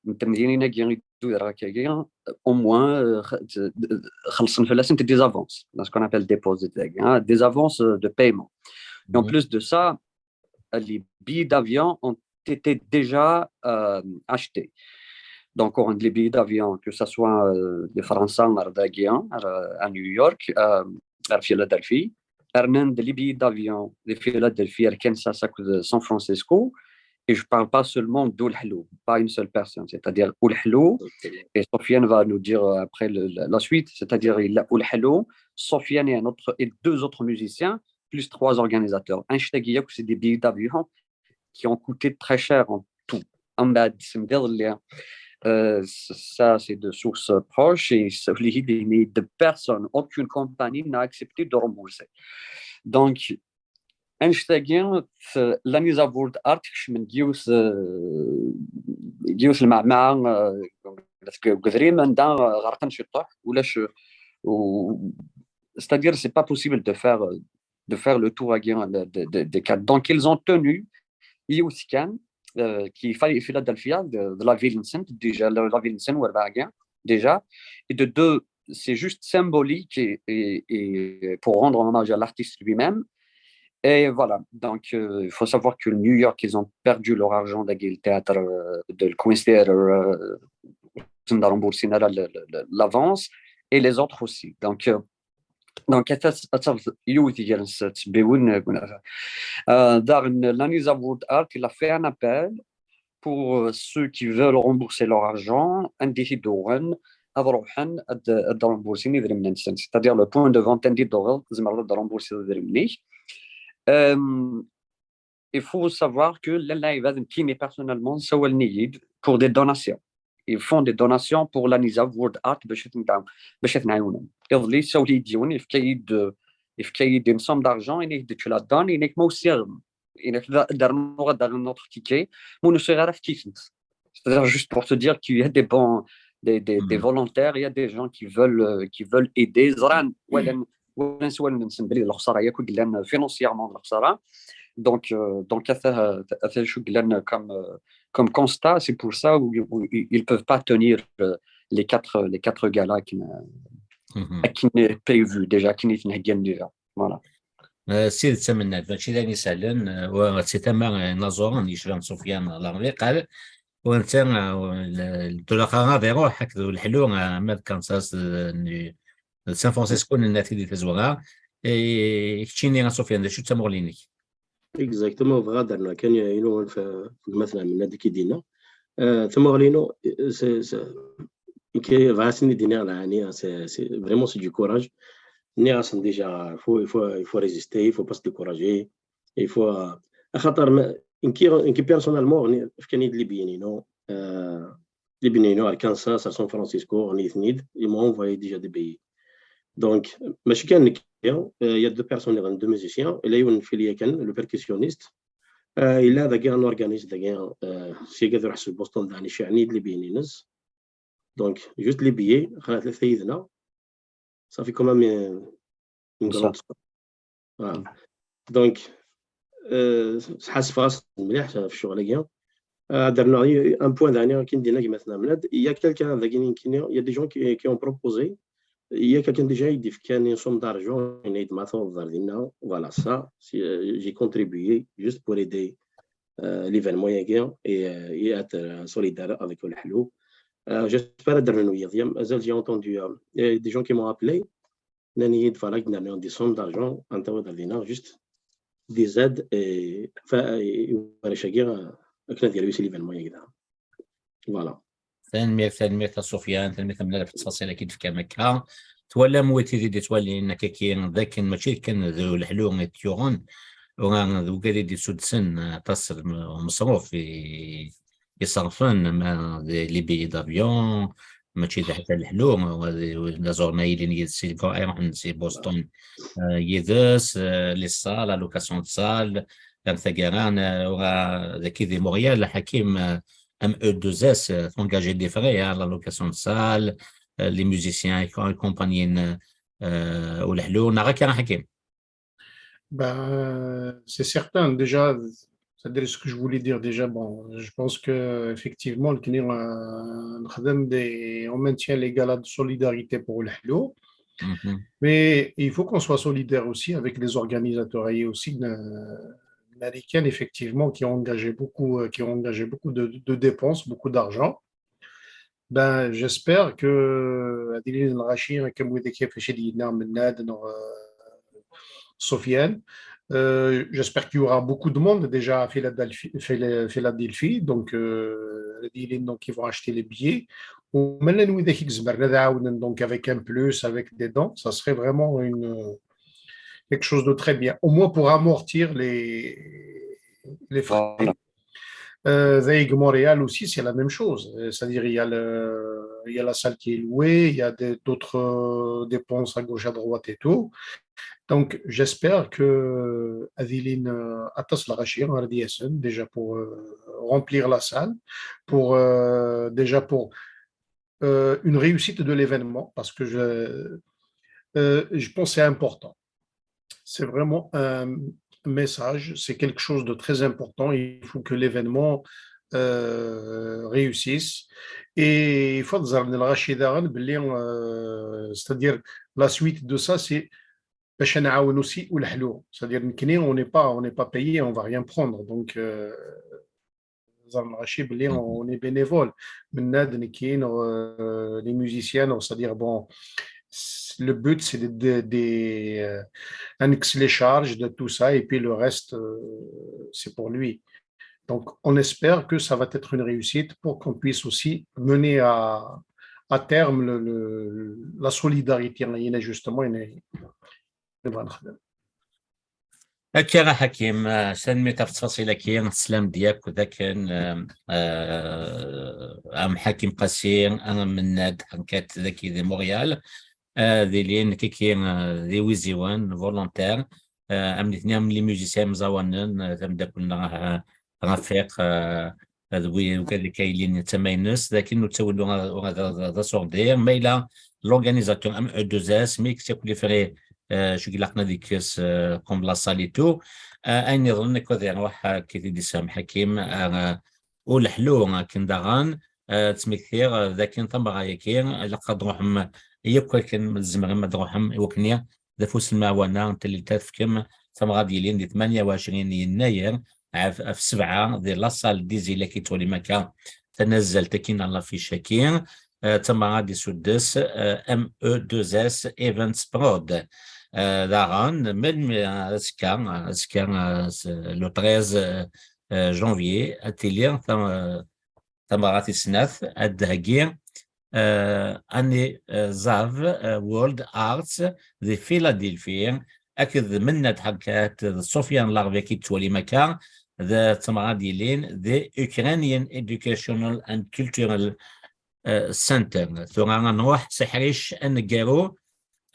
متمدينين كي يدو راكاكي, au moins euh, خ- خلصن فلاسن des avances, ce qu'on appelle des pauses, hein, des avances de paiement. Et en plus de ça, les billets d'avion ont été déjà euh, achetés. Donc, on les billets d'avion, que ce soit euh, de France à New York, euh, à Philadelphie, les billets d'avion de Philadelphie, à Kansas, à San Francisco, et je parle pas seulement d'Oulahlo, pas une seule personne, c'est-à-dire Oulahlo, et Sofiane va nous dire euh, après le- la, la suite, c'est-à-dire il a Oulahlo, Sofiane et un autre et deux autres musiciens, plus trois organisateurs. Anect-agi, c'est des billets d'avion qui ont coûté très cher en tout. En bas, c'est des- euh, ça, c'est de sources proches et ça, les- les- de personne, aucune compagnie n'a accepté de rembourser. Donc, anect-agi, l'Anizaf World Art, je me dis, euh, parce que غريم عندها غرقان شي طوح ولا ش- و- c'est-à-dire c'est pas possible de faire de faire le tour à Guérin, de, de, de, de quatre. Donc ils ont tenu Youskan, euh, qui fait Philadelphie, de, de la ville sainte, déjà la, la ville sainte, déjà, et de deux, c'est juste symbolique et, et, et pour rendre hommage à l'artiste lui-même. Et voilà, donc euh, il faut savoir que New York, ils ont perdu leur argent avec le théâtre euh, de le Queen's Theater, euh, on a remboursé la- la- la- l'avance, et les autres aussi. Donc, euh, donc, attends, attends, يوث يجلس تبيون، euh, l'Anizaf World Art, il a fait un appel pour euh, ceux qui veulent rembourser leur argent, un défi d'Oren, ad ruḥen ad, ad remboursin idrimen-nsen. C'est-à-dire le point de vente anda i d-tuɣeḍ, tzemreḍ ad remboursiḍ idrimen-ik. Euh, il faut savoir que llan lɛibad nekkini personnellement ssawalen-iyi-d pour des donations. Ils font des donations pour l'ANISA World Art باش ad ten-, باش ad ten-ɛiwnen. Iḍelli ssawel-iyi-d yiwen, yefka-yi-d, yefka-yi-d une somme d'argent, yenna-k-d ečč la donne, yenna-k ma usiɣ, yenna-k d-, d-rnuɣ ad d-aɣeɣ un autre ticket, ma ur usiɣ ara efk-itent. C'est-à-dire juste pour te dire qu'il y a des bons, des, des, des Mhm. volontaires, il y a des gens qui veulent, euh, qui veulent aider. Ẓran, walan, walan s wallen-nsen belli d lexsara yakk i yellan financièrement d lexsara. Donc, euh, donc ata, ata acu i yellan comme, euh, comme constat, c'est pour ça où, où ils peuvent pas tenir, euh, les quatre, les quatre galas akken, euh, Mhm. akken prévu déjà, akken i ten-heggan déjà. Voilà. Euh, s tidet a Mennad, mačči d ayen isehlen, euh, wa si tama, euh, inaẓuren yecban Sufyan Larmi qal, u netta, euh, le, le, de la ad iruḥ akked uleḥlu, euh, ama d Kansas, euh, n, d San Francisco, nenna-t-id di tazwara. I keččini a Sufyan, d acu d tamuɣli-inek? Exactement, bɣiɣ ad d-rnuɣ kan yiwen f-, f-, gma-tneɣ Mennad i d-yenna. Euh, tamuɣli-inu, euh, c'est, c'est, nekk bɣiɣ ad sen-id-iniɣ, yeɛni, c'est, c'est vraiment, c'est du courage. Nniɣ-asen déjà, il faut, il faut, il faut résister, il faut pas se décourager, il faut, euh, axaṭer ma, nekk, nekk personnellement, fkan-iyi-d les billets-inu, euh, les billets-inu ar Kansas, ar San Francisco, ɣen-iten-id, ils m'ont envoyé déjà des billets. Donc, mačči kan nekk, euh, il y a deux personnes, deux musiciens, yella yiwen n fili kan, le percussionniste, euh, yella dagi un organiste dagi, euh, seg ad iruḥ seg Boston, daɣen iceɛni-d les billets-ines. Donc, juste les billets, xla tlata yid-neɣ, ça fait quand même une, une Ça. grande somme. Voilà. Donc, euh, sḥassfeɣ-as mliḥ ɣef ccɣel-agi. Euh, ad d-rnuɣ un point daɣen akken d-yenna gma-tneɣ Mennad, il y a quelqu'un dagi nekkini, il y a des gens qui, qui ont proposé, il y a quelqu'un déjà i d-ifkan une somme d'argent, yenna-yi-d ma tawḍeḍ ar dinna, voilà, ça, c'est, euh, j'ai contribué juste pour aider, euh, l'événement-agi et, euh, et être, euh, solidaire avec uleḥlu. Euh, j'espère ad d-rnun wiyaḍ. Mazal j'ai entendu, euh, il y a des gens qui m'ont appelé, nnan-iyi-d, voilà, ad d-nernu des sommes d'argent, ad n-tawiḍ ar dinna, juste des aides, et, enfin, et, et warrac-agi, euh, akken ad yerwis l'événement-agi da. Voilà. Tanemmirt, tanemmirt a Sufyan, tanemmirt a Mennad ɣef ttfaṣil-agi d-tefkam akka. Twalam wid i d-yettwalin akka-agi, d akken mačči d kan d uleḥlu i t-yuɣen, ura d wigad i d-yessudsen aṭas n umeṣruf i, i ṣerfen, ma d les billets d'avion, mačči d ḥaca leḥlu, d aẓur ma yilin yid-s, i iruḥen si Boston, euh, yid-s, euh, les salles, la location de salle, am taggara, euh, ura dagi di Montréal, Hakim, euh, M E deux S, euh, t'engager des frais, hein, la location de salle, euh, les musiciens, et compagnie, euh, uleḥlu, neɣ akka, Hakim? Ben, c'est certain. Déjà, c'est-à-dire ce que je voulais dire déjà, bon, je pense que effectivement, le Kenya, euh, on maintient les galas de solidarité pour uleḥlu. Mhm. Mais il faut qu'on soit solidaire aussi avec les organisateurs et aussi, euh, américains, effectivement, qui ont engagé beaucoup, euh, qui ont engagé beaucoup de, de dépenses, beaucoup d'argent. Ben, j'espère que, euh, ad ilin lɣaci, comme wid akka fac i d-yenna Mennad, neɣ, euh, Sofiane. Euh, j'espère qu'il y aura beaucoup de monde déjà à Philadelphie, Phila-, Philadelphie. Donc, euh, ad ilin, donc, ils vont acheter les billets. U ma llan widak i izemren ad ɛawnen, donc, avec un plus, avec des dons, ça serait vraiment une, euh, quelque chose de très bien. Au moins pour amortir les, les frais. Voilà. Euh, avec Montréal aussi, c'est la même chose. Euh, c'est-à-dire, il y a le, il y a la salle qui est louée, il y a des, d'autres, euh, dépenses à gauche, à droite et tout. Donc, j'espère que ad ilin, euh, aṭas lɣaci ar d-yasen, déjà pour, euh, remplir la salle, pour, euh, déjà pour, euh, une réussite de l'événement, parce que je, euh, je pense que c'est important. C'est vraiment un message, c'est quelque chose de très important. Il faut que l'événement, euh, réussisse. Et il faut dire, euh, c'est-à-dire la suite de ça, c'est باش نعاون aussi uleḥlu. C'est-à-dire, nekkni, on n'est pas, on n'est pas payé, on va rien prendre. Donc, euh, ẓer lɣaci belli on est bénévole. Mennad, nekki, euh, les musiciens, c'est-à-dire, bon, le but, c'est de, de, de, euh, annexer les charges de tout ça, et puis le reste, euh, c'est pour lui. Donc, on espère que ça va être une réussite pour qu'on puisse aussi mener à, à terme, le, le, la solidarité, il y en a justement, il y en a, il y en a. Akka a Ḥakim, eh, tanemmirt ɣef ttfaṣil-agi, teslam-d yakk d akken, eh, eh, am Ḥakim Qasi, am Mennad Ḥerkat dagi di Montréal, eh, d ilin kiki, eh, d iwiziwen, volontaire, eh, am nitni am les musiciens imẓawanen, eh, d ameddakel-nneɣ, eh, Rafiq, eh, d wi-, wigad akka yilin d tamaynest, lakin ur ttawin ula, ula d, d, d aṣurdi, ma yella l'organisateur am E deux S, mi yekkes yakk les frais, eh, acu ilaqen ad yekkes, eh, comme la salle et tout. Eh, ayen iḍelmen nekk ad iruḥ, eh, kif i d-isefhem Ḥakim, eh, u leḥlu akken daɣen, eh, ttmektiɣ, eh, d akken tameɣra-agi, ilaq ad ruḥem yakk akken tzemrem ad ruḥem i wakken d afus n lmeɛwana n tallit ad tefkem tameɣra ad yilin di tmanya u ɛecrin yennayer ɣef, ɣef sebɛa di la salle des îles, akken tettwalim akka tanazzalt-agi neɣ l'affiche-agi, eh, tameɣra ad d-isuddes, eh, M E deux S Events Prod. Eh, daɣen, melmi, eh, azekka, eh, azekka, eh, s-, le treize, eh, eh, janvier, ad tili tam-, eh, tameɣra tis snat, ad d-theggi, eh, Annie, eh, Zav, eh, World Arts di Philadelphie, akked Mennad Ḥerkat d Sofiane Larbi, akken tettwalim akka, d tameɣra ad yilin di Ukrainian Educational and Cultural, eh, Center. Tura ad nruḥ s aḥric aneggaru,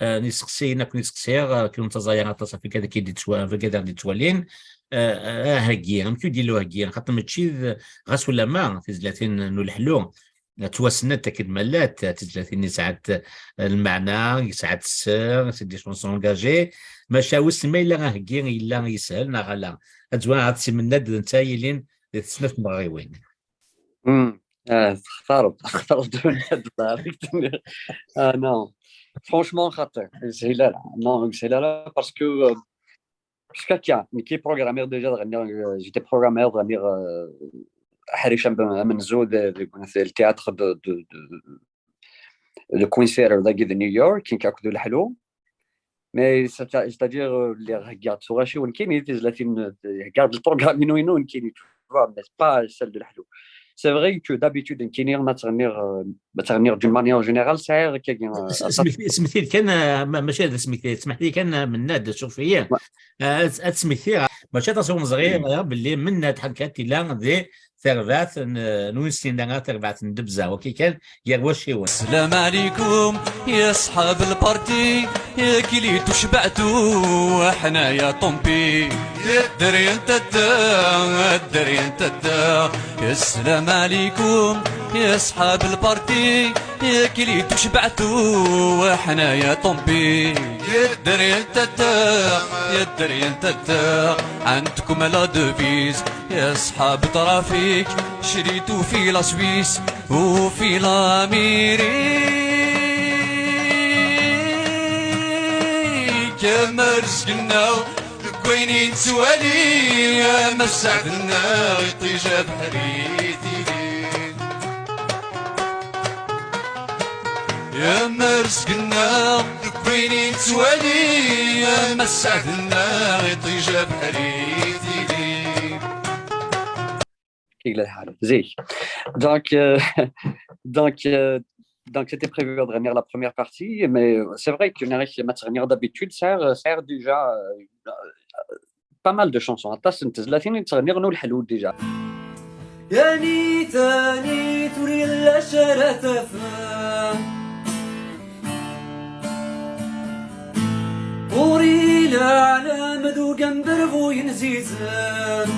eh, n yiseqsiyen akk n yiseqsiɣ, eh, akken ur ttaẓay ara aṭas ɣef wigad akken d-yettwa-, wigad ara d-yettwalin. Eh, eh, aheggi, amek i d-yella uheggi? Xaṭer mačči d, ɣas ulamma tizlatin n uleḥlu, eh, ttwassnent akken ma llant, eh, tizlatin yesɛant, eh, lmeɛna, yesɛant sser, c'est des chansons engagées, maca wissen ma yella aheggi yella yeshel neɣ ala. Ad zwan ad s-Mennad d netta yilin di tesnat tmeɣriwin. Hmm. Ah, تختاروا تختاروا هاد العريق. Ah non, franchement خاطر يسهل لا. Non, يسهل لا parce que, euh, parce que كاع نكي programmeur déjà غني، j'étais programmeur غني، euh, حريشة منزو de, de, de théâtre de, de, de, de concert داكي de New York كاين كاكدو الحلو. Mais c'est-à-dire اللي هكا تسوغاشي ونكيني تزلاتين هكا البروغرام وينو وينو نكيني، tu vois, mais pas celle de الحلو. C'est vrai que d'habitude نكيني ما تغنيغ، ما تغنيغ d'une manière générale سعيغ كي سميتي سميتي كان، ما- ماشي هذا سميتي، سمحتي كان من ناد شوفي. آه، تسميتي ماشي تصور صغير باللي من ناد حكات الى دي ثربات نوين سنين، ثربات ندبزه وكي كان يا واشيون. السلام عليكم يا صحاب البارتي، يا كليتو شبعتو وحنايا طومبي. يا الدري انت الدا، الدري انت الدا. السلام عليكم يا صحاب البارتي، يا كليتو شبعتو وحنايا طومبي. يا الدري انت الدا، يا الدري انت الدا. عندكم la devise يا صحاب ترافيك، شريتو في la Suisse وفي l'Amérique. يا ما رزقنا لكوين نتوالي، يا ما سعدنا يطيج بحري تيلي. يا ما رزقنا لكوين نتوالي، يا ما سعدنا يطيج بحري تيلي. كي يقلع الحال زيك. Donc, euh, donc, euh, donc c'était prévu de revenir la première partie, mais c'est vrai que ناريك ما تغنيغ d'habitude, ça, ça déjà, euh, pas mal de chansons. Aṭas n tezlatin i ttɣenniɣ n ulḥellu déjà. يعني ثاني تري لا شرتف وري لا على مدو جنبر بو ينزيزن.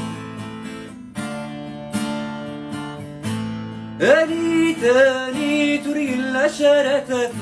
أني ثاني تري لا شرتف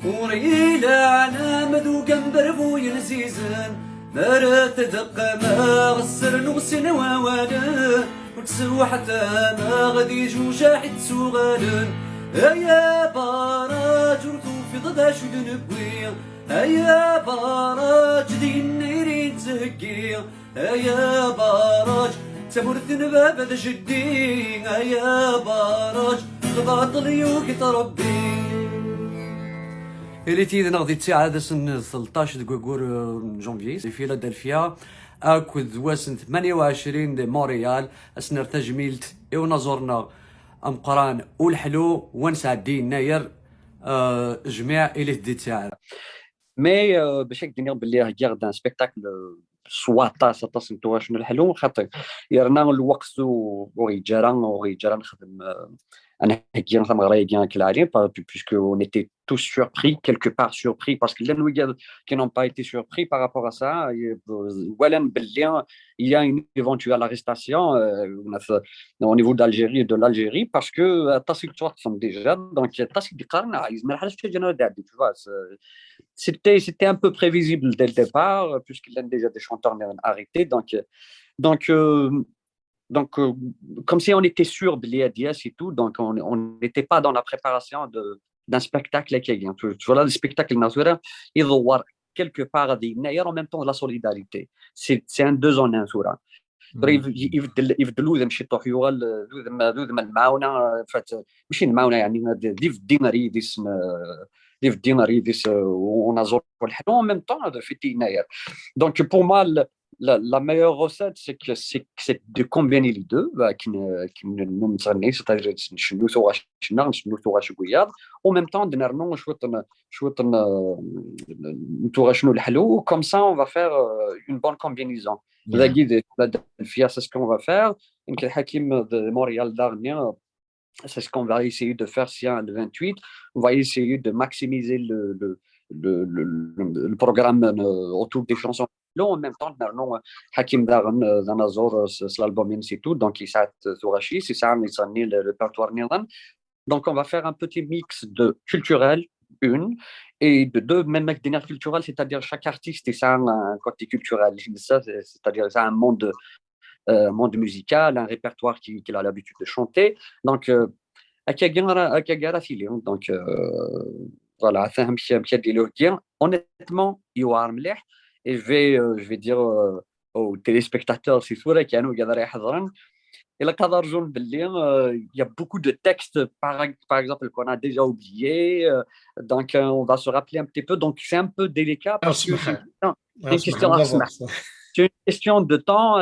وري لا على مدو جنبر بو ينزيزن. مرت دق ما غسر نغسن ووالن وتسوح تما غدي جوجا حيت سوغالن. أيا باراج ورثو في ضداش ودنبوي. أيا باراج دي النيرين تهقي. أيا باراج تمرت نباب جدي. أيا باراج غباط ليوك تربي. Ilit yid-neɣ di ttiɛad ass n tleṭṭac deg waggur n janvier di Philadelphia, akked wass n tmanya u ɛecrin di Montréal, ad s-nerr tajmilt i unaẓur-nneɣ ameqqran uleḥlu, wa nesɛeddi yennayer, euh, jmiɛ ili teddi tsaɛa. Mais euh, bac ad k-d-iniɣ belli heggiɣ-d un spectacle s waṭas aṭas n tuɣac n uleḥlu, xaṭi yerna lweqt ur ɣ-yeǧǧa ara, ur ɣ-yeǧǧa ara nexdem, euh, ad nheggi tameɣra-agi akken lɛali, puisque on était tous surpris, quelque part surpris, parce que llan wigad qui n'ont pas été surpris par rapport à ça, walan belli il y a une éventuelle arrestation euh, au niveau d'Algérie, de l'Algérie, parce que euh, aṭas i yettwaṭṭfen déjà, donc aṭas i d-yeqqaren ah, yezmer ḥala kečč ad d-iɛeddi, tu vois, c'était, c'était un peu prévisible dès le départ, euh, puisqu'il y a déjà des chanteurs arrêtés. Donc, euh, donc, euh, donc euh, comme si on était sûr de l'I A D S et tout, donc on n'était pas dans la préparation de, d'un spectacle. Voilà, le spectacle, il y a quelque part des en même temps de la solidarité. C'est un deux en un. Tura ibeddel udem ciṭuḥ, yuɣal d udem, d udem n lmaɛuna, mačči n lmaɛuna, yeɛni d ibeddi ar yidis, d ibeddi ar yidis unaẓur n leḥlu, en même temps d fêter yennayer. Donc pour moi, la, la meilleure recette, c'est que c'est de combiner les deux, akken nennum nettɣenni, c'est-à-dire ncennu tuɣac-nneɣ, ncennu tuɣac n wiyaḍ, en même temps d-nernu cwiṭ n cwiṭ n tuɣac n uleḥlu, comme ça on va faire euh, une bonne combinaison. Dagi d Philadelphia, c'est ce qu'on va faire. Nekk d Hakim de Montréal daɣenni, c'est ce qu'on va essayer de faire si le vingt-huit. On va essayer de maximiser le, le, le, le, le programme euh, autour des chansons. Là, en même temps, Hakim daɣen d anaẓur s l'album-ines et tout, donc yesɛa tuɣac-is, yesɛa le répertoire-nniḍen. Donc on va faire un petit mix de culturel, une, et de deux, même avec des nerfs culturels, c'est-à-dire chaque artiste a un côté culturel, c'est-à-dire c'est un monde euh, monde musical, un répertoire qu'il a l'habitude de chanter. Donc, euh, donc euh, voilà, honnêtement, il y aura et je vais, euh, je vais dire euh, aux téléspectateurs, c'est sûr qu'il y a il y a beaucoup de textes, par, par exemple, qu'on a déjà oublié. Euh, donc, euh, on va se rappeler un petit peu. Donc, c'est un peu délicat parce que c'est une question, c'est une question de temps.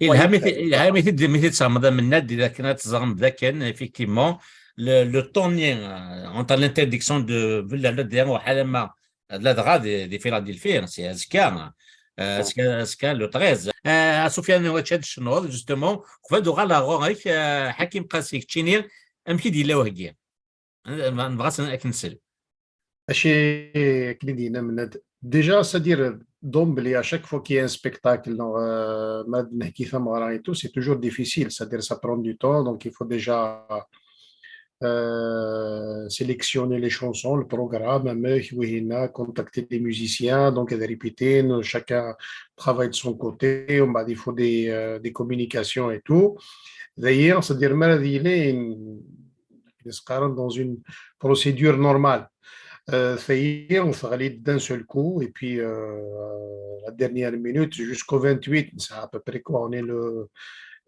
Ilha mi t-id-tesɛemmeḍ a Mennad, d akken ad teẓrem d akken, effectivement, le, le temps-nni euh, entre l'interdiction de Villa Ladea u Halama, ladɣa di, di Philadelphie, c'est azekka, euh, azekka, azekka le treize. Euh, a Sofiane, ad tecnuḍ, justement, qbel ad uɣaleɣ ɣur-k, euh, Hakim Qasi, keččini, amek i d-yella uheggi? Nebɣa ad k-nsel. Acu akken i d-yenna Mennad, déjà, c'est-à-dire, d'emblée, à chaque fois qu'il y a un spectacle, euh, ma d-nehki tameɣra et tout, c'est toujours difficile, c'est-à-dire, ça prend du temps, donc il faut déjà euh, sélectionner les chansons, le programme, amek, wihina, contacter les musiciens, donc de répéter, chacun travaille de son côté, on va, il faut des, euh, des communications et tout. D'ailleurs, c'est-à-dire, ma d-yili, dans une procédure normale. Euh, ça y est, on se relie d'un seul coup, et puis euh, la dernière minute, jusqu'au vingt-huit, c'est à peu près quoi, on est le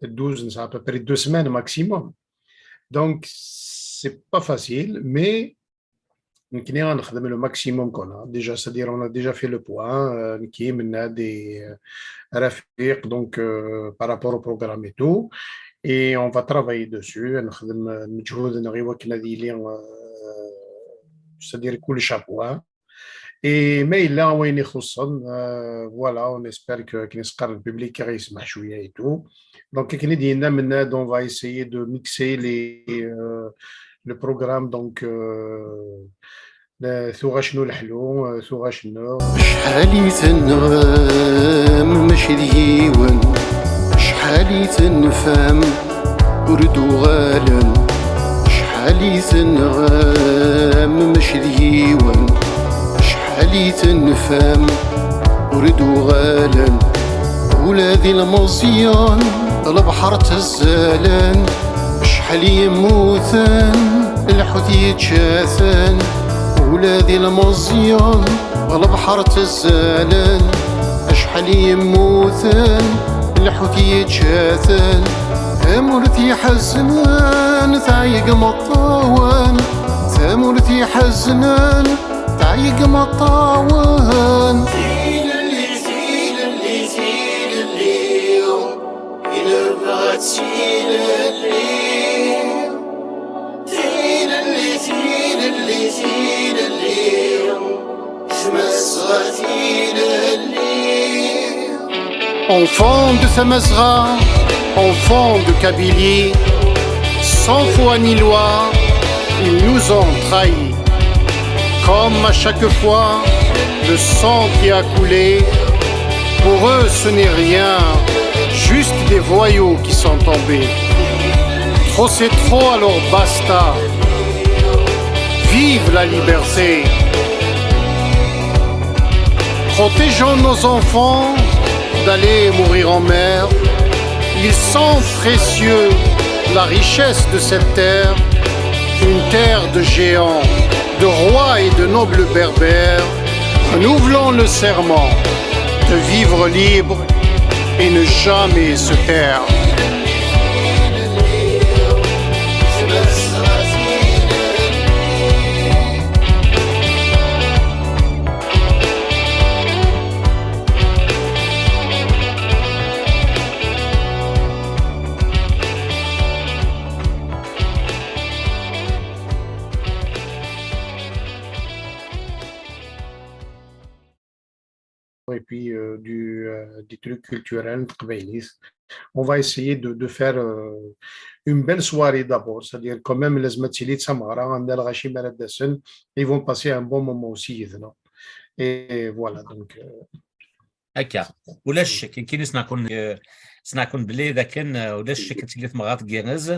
douze, c'est à peu près deux semaines maximum. Donc, c'est pas facile, mais on a fait le maximum qu'on a. Déjà, c'est-à-dire, on a déjà fait le point, euh, qui est maintenant des euh, Rafiq, donc euh, par rapport au programme et tout. Et on va travailler dessus. On a fait le c'est-à-dire كلش à point. Et mais là, on est voilà, on espère que le public est et tout. Donc, on va essayer de mixer les, euh, le programme, donc, euh, tuɣac n uleḥlu, tuɣac n... Acḥal i tenɣam mačči d yiwen, acḥal i tenfam ur d-uɣalen, acḥal i tenɣam mačči d yiwen, acḥal i tenfam ur d-uɣalen. Ula d ilmeẓyen lebḥer ttazzalen, acḥal i yemmuten lḥut yečča-ten. Ula d ilmeẓyen lebḥer ttazzalen, acḥal i yemmuten lḥut yečča-ten. Tamurt iḥeznen teɛyeg meṭṭawen, tamurt iḥeznen teɛyeg meṭṭawen. Tilelli, tilelli, tilelli, i nebɣa d tilelli. Enfants de Tamazra, enfants de Kabylie, sans foi ni loi, ils nous ont trahis. Comme à chaque fois, le sang qui a coulé, pour eux ce n'est rien, juste des voyous qui sont tombés. Trop c'est trop, alors basta. Vive la liberté. Protégeons nos enfants d'aller mourir en mer. Ils sont précieux, la richesse de cette terre, une terre de géants, de rois et de nobles berbères. Renouvelons le serment de vivre libre et ne jamais se taire. Et puis euh, du, euh, des trucs culturels, teqbaylit. On va essayer de, de faire euh, une belle soirée d'abord, c'est-à-dire quand même les Matsilit Samara, ils vont passer un bon moment aussi. Et voilà, donc. Euh, Akka, ulac ccek, nekkini sneɣ-ken, eh, sneɣ-ken belli d akken, eh, ulac ccek ad tili tmeɣra tgerrez.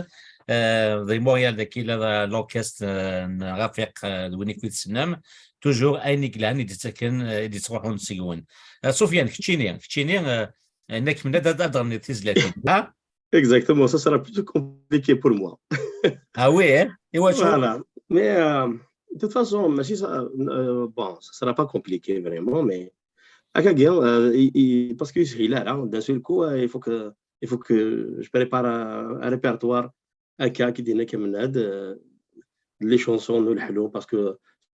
Eh, d Montréal dagi la l'orchestre, eh, n Rafiq, eh, d win i d-tessnem. Toujours ayen i yelhan i d-yettaken, eh, i d-yettruḥun seg-wen. Eh, Sofiane, keččini, keččini, eh, nekk mnad ad ad ɣenniḍ tizlatin. Ha? Exactement, ça sera plus compliqué pour moi. Ah oui, hein? Et ouais, Voilà. Mais euh, de toute façon, mais si ça, euh, bon, ça sera pas compliqué vraiment, mais Akagi, euh, il- il- parce que c'est hilar, hein, d'un seul coup, euh, il faut que, il faut que je prépare un, un répertoire. Aka, qui dit Kemenad, euh, les chansons, nous, le Hello, parce que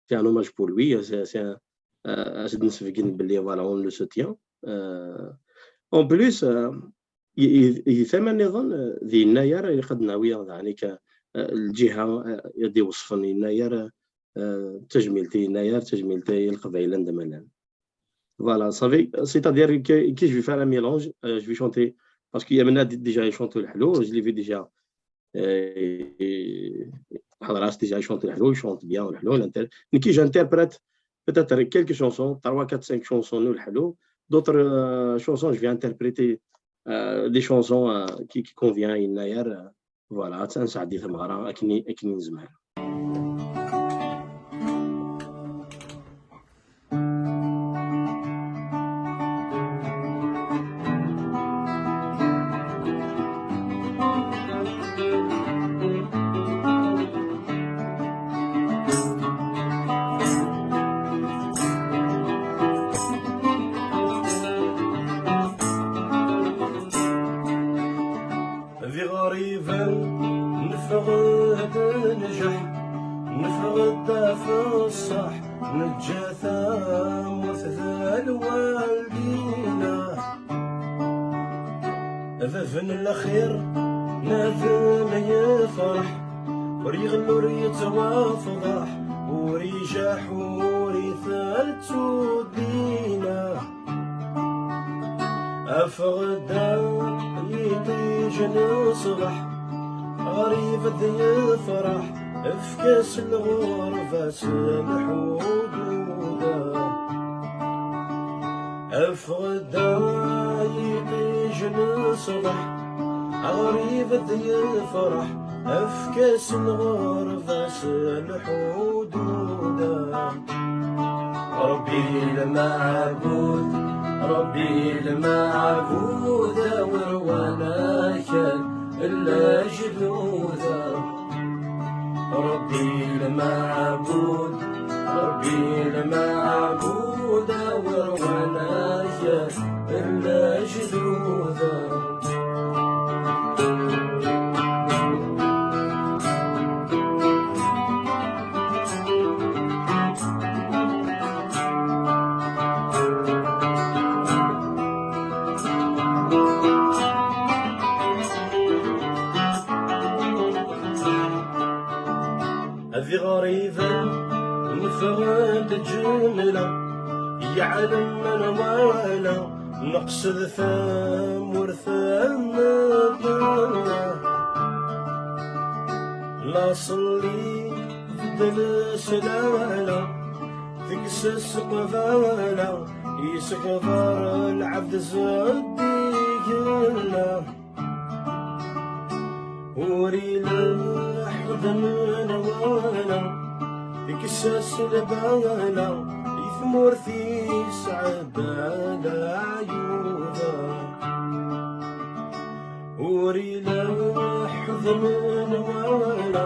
c'est un hommage pour lui, c'est c'est un, euh, c'est une sfegin, voilà, on le soutient. Euh, en plus, euh, il y a un autre, euh, di Yennayer, il y a un autre, euh, الجهة, euh, il y a des وصفن Yennayer, euh, تجميلتي Yennayer, تجميلتي القبائل عندما. Voilà, ça veut- c'est-à-dire que, que je vais faire un mélange, euh, je vais chanter, parce qu'il y a maintenant d- déjà, il chante le Hello, je l'ai vu déjà. Euh, et- Hadras, déjà, il chante le Hello, il chante bien le Hello. l'inter- Mais qui j'interprète peut-être quelques chansons, trois, quatre, cinq chansons, nous, le Hello. D'autres euh, chansons, je vais interpréter euh, des chansons euh, qui, qui conviennent à Yennayer. Euh, voilà, c'est un sadi, akken akken nezmer. D iɣriben neffeɣ-d njeḥ, neffeɣ-d ɣef ṣṣeḥ, neǧǧa tamurt d lwaldina. Bab n lxir nadem yefreḥ, ur iɣellu ur yettwafḍeḥ, ur ijaḥ ur itettu ddina. Afeɣ-d a yiṭij n ṣṣbeḥ, ɣrib ad yefreḥ, efk-as lɣerba s lḥududa. Afeɣ-d a yiṭij n ṣṣbeḥ, ɣrib ad yefreḥ, efk-as lɣerba s lḥududa. Ṛebbi lmeɛbud, Ṛebbi lmeɛbud, awer wan akal lejdud. Ṛebbi lmeɛbud, Ṛebbi lmeɛbud, awer wan akal lejdud. Ad iɣriben neffeɣ-d ǧemla. Yeɛlem menwala, neqsed tamurt n Rebbi. Laṣel-is d leslala, deg-s seqbala, yeskeḍer lɛebd zeddig Allah. Ur ileḥḥu d menwala, ikkes-as lbala i tmurt-is, ɛedda leɛyuda. Ur ileḥḥu d menwala,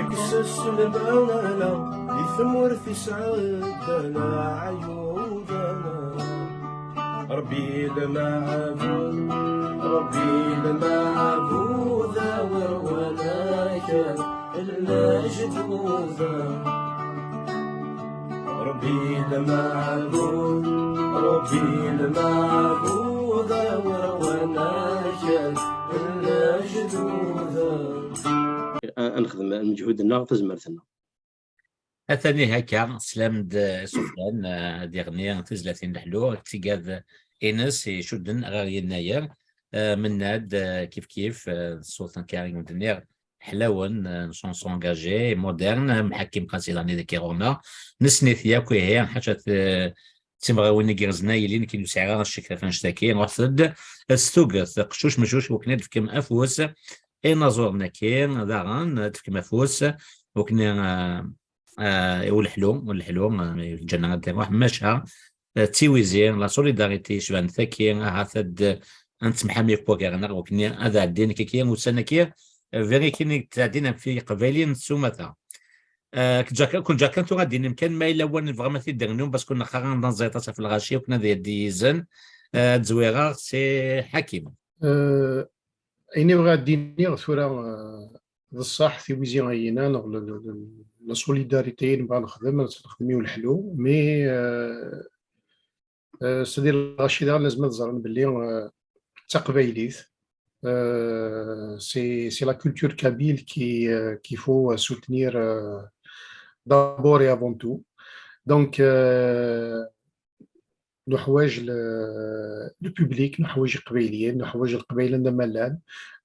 ikkes-as lbala i tmurt-is, ɛedda leɛyuda. Ṛebbi lmeɛbud, Ṛebbi lmeɛbud, awer wala kra n lejdud. Ṛebbi lmeɛbud, Ṛebbi lmeɛbud, awer wala kra n lejdud. Ad nexdem lmeǧhud-nneɣ, tazmert-nneɣ. Atan ihi akka, teslam-d, eh, Sufyan, eh, ad iɣni tizlatin n leḥlu, d tigad ines icudden ɣer yennayer, eh, menna-d, eh, kif kif, eh, ṣṣut akka i wen-d-nniɣ, ḥlawen, eh, n chanson engagée, moderne, eh, Mḥakim Qasi daɣen deg ɣur-neɣ, nesnit yakk ihi, ḥaca t-, d timɣawin igerrzen a yili, nekk ur sɛiɣ ara ccek ɣef annect-agi, ruḥet-d s tuget, qeccuc meccuc, wakken ad d-tefkem afus i inaẓuren-agi, daɣen ad d-tefkem afus, wakken, eh, eh, i uleḥlu, uleḥlu, eh, lǧenna ad d-iruḥ, maca, eh, d tiwizi, la solidarité, yecban tagi, ahat ad, ad nettemḥami akk wagar-nneɣ, wakken ad ɛeddin kiki, ussan-agi, eh, vérikin i yettɛeddin ɣef Yiqbayliyen s umata. Eh, k-, Jack-, kun Jack, tura ad d-inim kan ma yella win tebɣam ad t-id-ternum, parce que neqqar-aɣ-d anẓayet ɣef lɣaci, wakken ad d-yizen, eh, ad zwireɣ si Ḥakim. Eh, ayen i bɣiɣ ad d-iniɣ tura, eh, d ṣṣeḥ, tiwizi ayina, neɣ l-, l-, l-, la solidarité i nebɣa nexdem, ad nexdem i uleḥlu, mais, euh, euh, c'est-à-dire, lɣaci daɣen lazem ad ẓren belli, euh, d taqbaylit, euh, c'est, c'est la culture kabyle qui, euh, qu'il faut soutenir, euh, d'abord et avant tout. Donc, euh, nuḥwaǧ le, le public, nuḥwaǧ Iqbayliyen, nuḥwaǧ Leqbayel anda ma llan,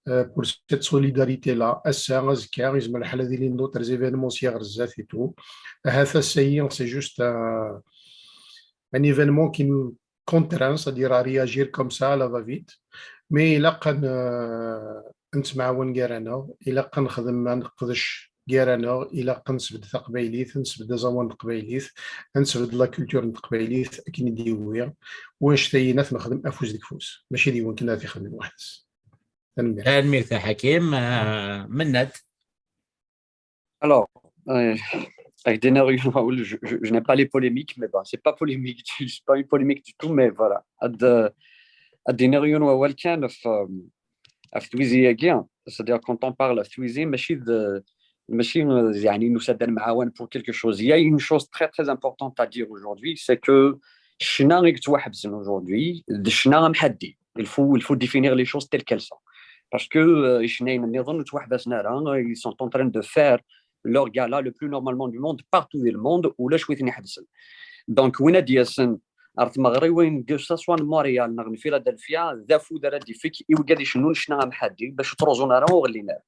euh, pour cette solidarité-là. Ass-a, azekka, yezmer lḥal ad ilin d'autres événements sya ɣer zdat et tout. Ahat ass-ayi, c'est juste un, un événement qui nous contraint, c'est-à-dire à réagir comme ça, à la va-vite. Mais ilaq ad n-, ad nettemɛawan gar-aneɣ, ilaq ad nexdem, ad neqdec gar-aneɣ, ilaq ad nesbedd taqbaylit, ad nesbedd aẓawan n teqbaylit, ad nesbedd la culture n teqbaylit, akken i d-yewwi, wanect-ayi ad t-nexdem afus deg ufus, mačči d yiwen kan ara t-ixedmen weḥd-s. Tanemmirt. Tanemmirt a Ḥakim. Ah, Mennad. Alors, euh, avec des nerfs, je, je, je n'aime pas les polémiques, mais bon, c'est pas polémique, c'est pas une polémique du tout, mais voilà. Ad, ad d-iniɣ yiwen wawal kan ɣef, euh, ɣef twizi-agi, c'est-à-dire quand on parle ɣef twizi, mačči d, mačči, euh, yeɛni nusa-d ad nemɛawan pour quelque chose. Il y a une chose très, très importante à dire aujourd'hui, c'est que ccna i yettwaḥebsen aujourd'hui, d ccna amḥaddi. Il faut, il faut définir les choses telles qu'elles sont. Parce que, euh, icennayen nniḍen ur ttwaḥbasen ara, ils sont en train de faire leur gala le plus normalement du monde, partout dans le monde, ulac wi ten-iḥebsen. Donc, win ad d-yasen ar tmeɣriwin, que ça soit n Montréal neɣ n Philadelphia, d afud ara d-ifek i wigad icennun ccna amḥaddi, bac ur ttruẓun ara ur ɣellin ara.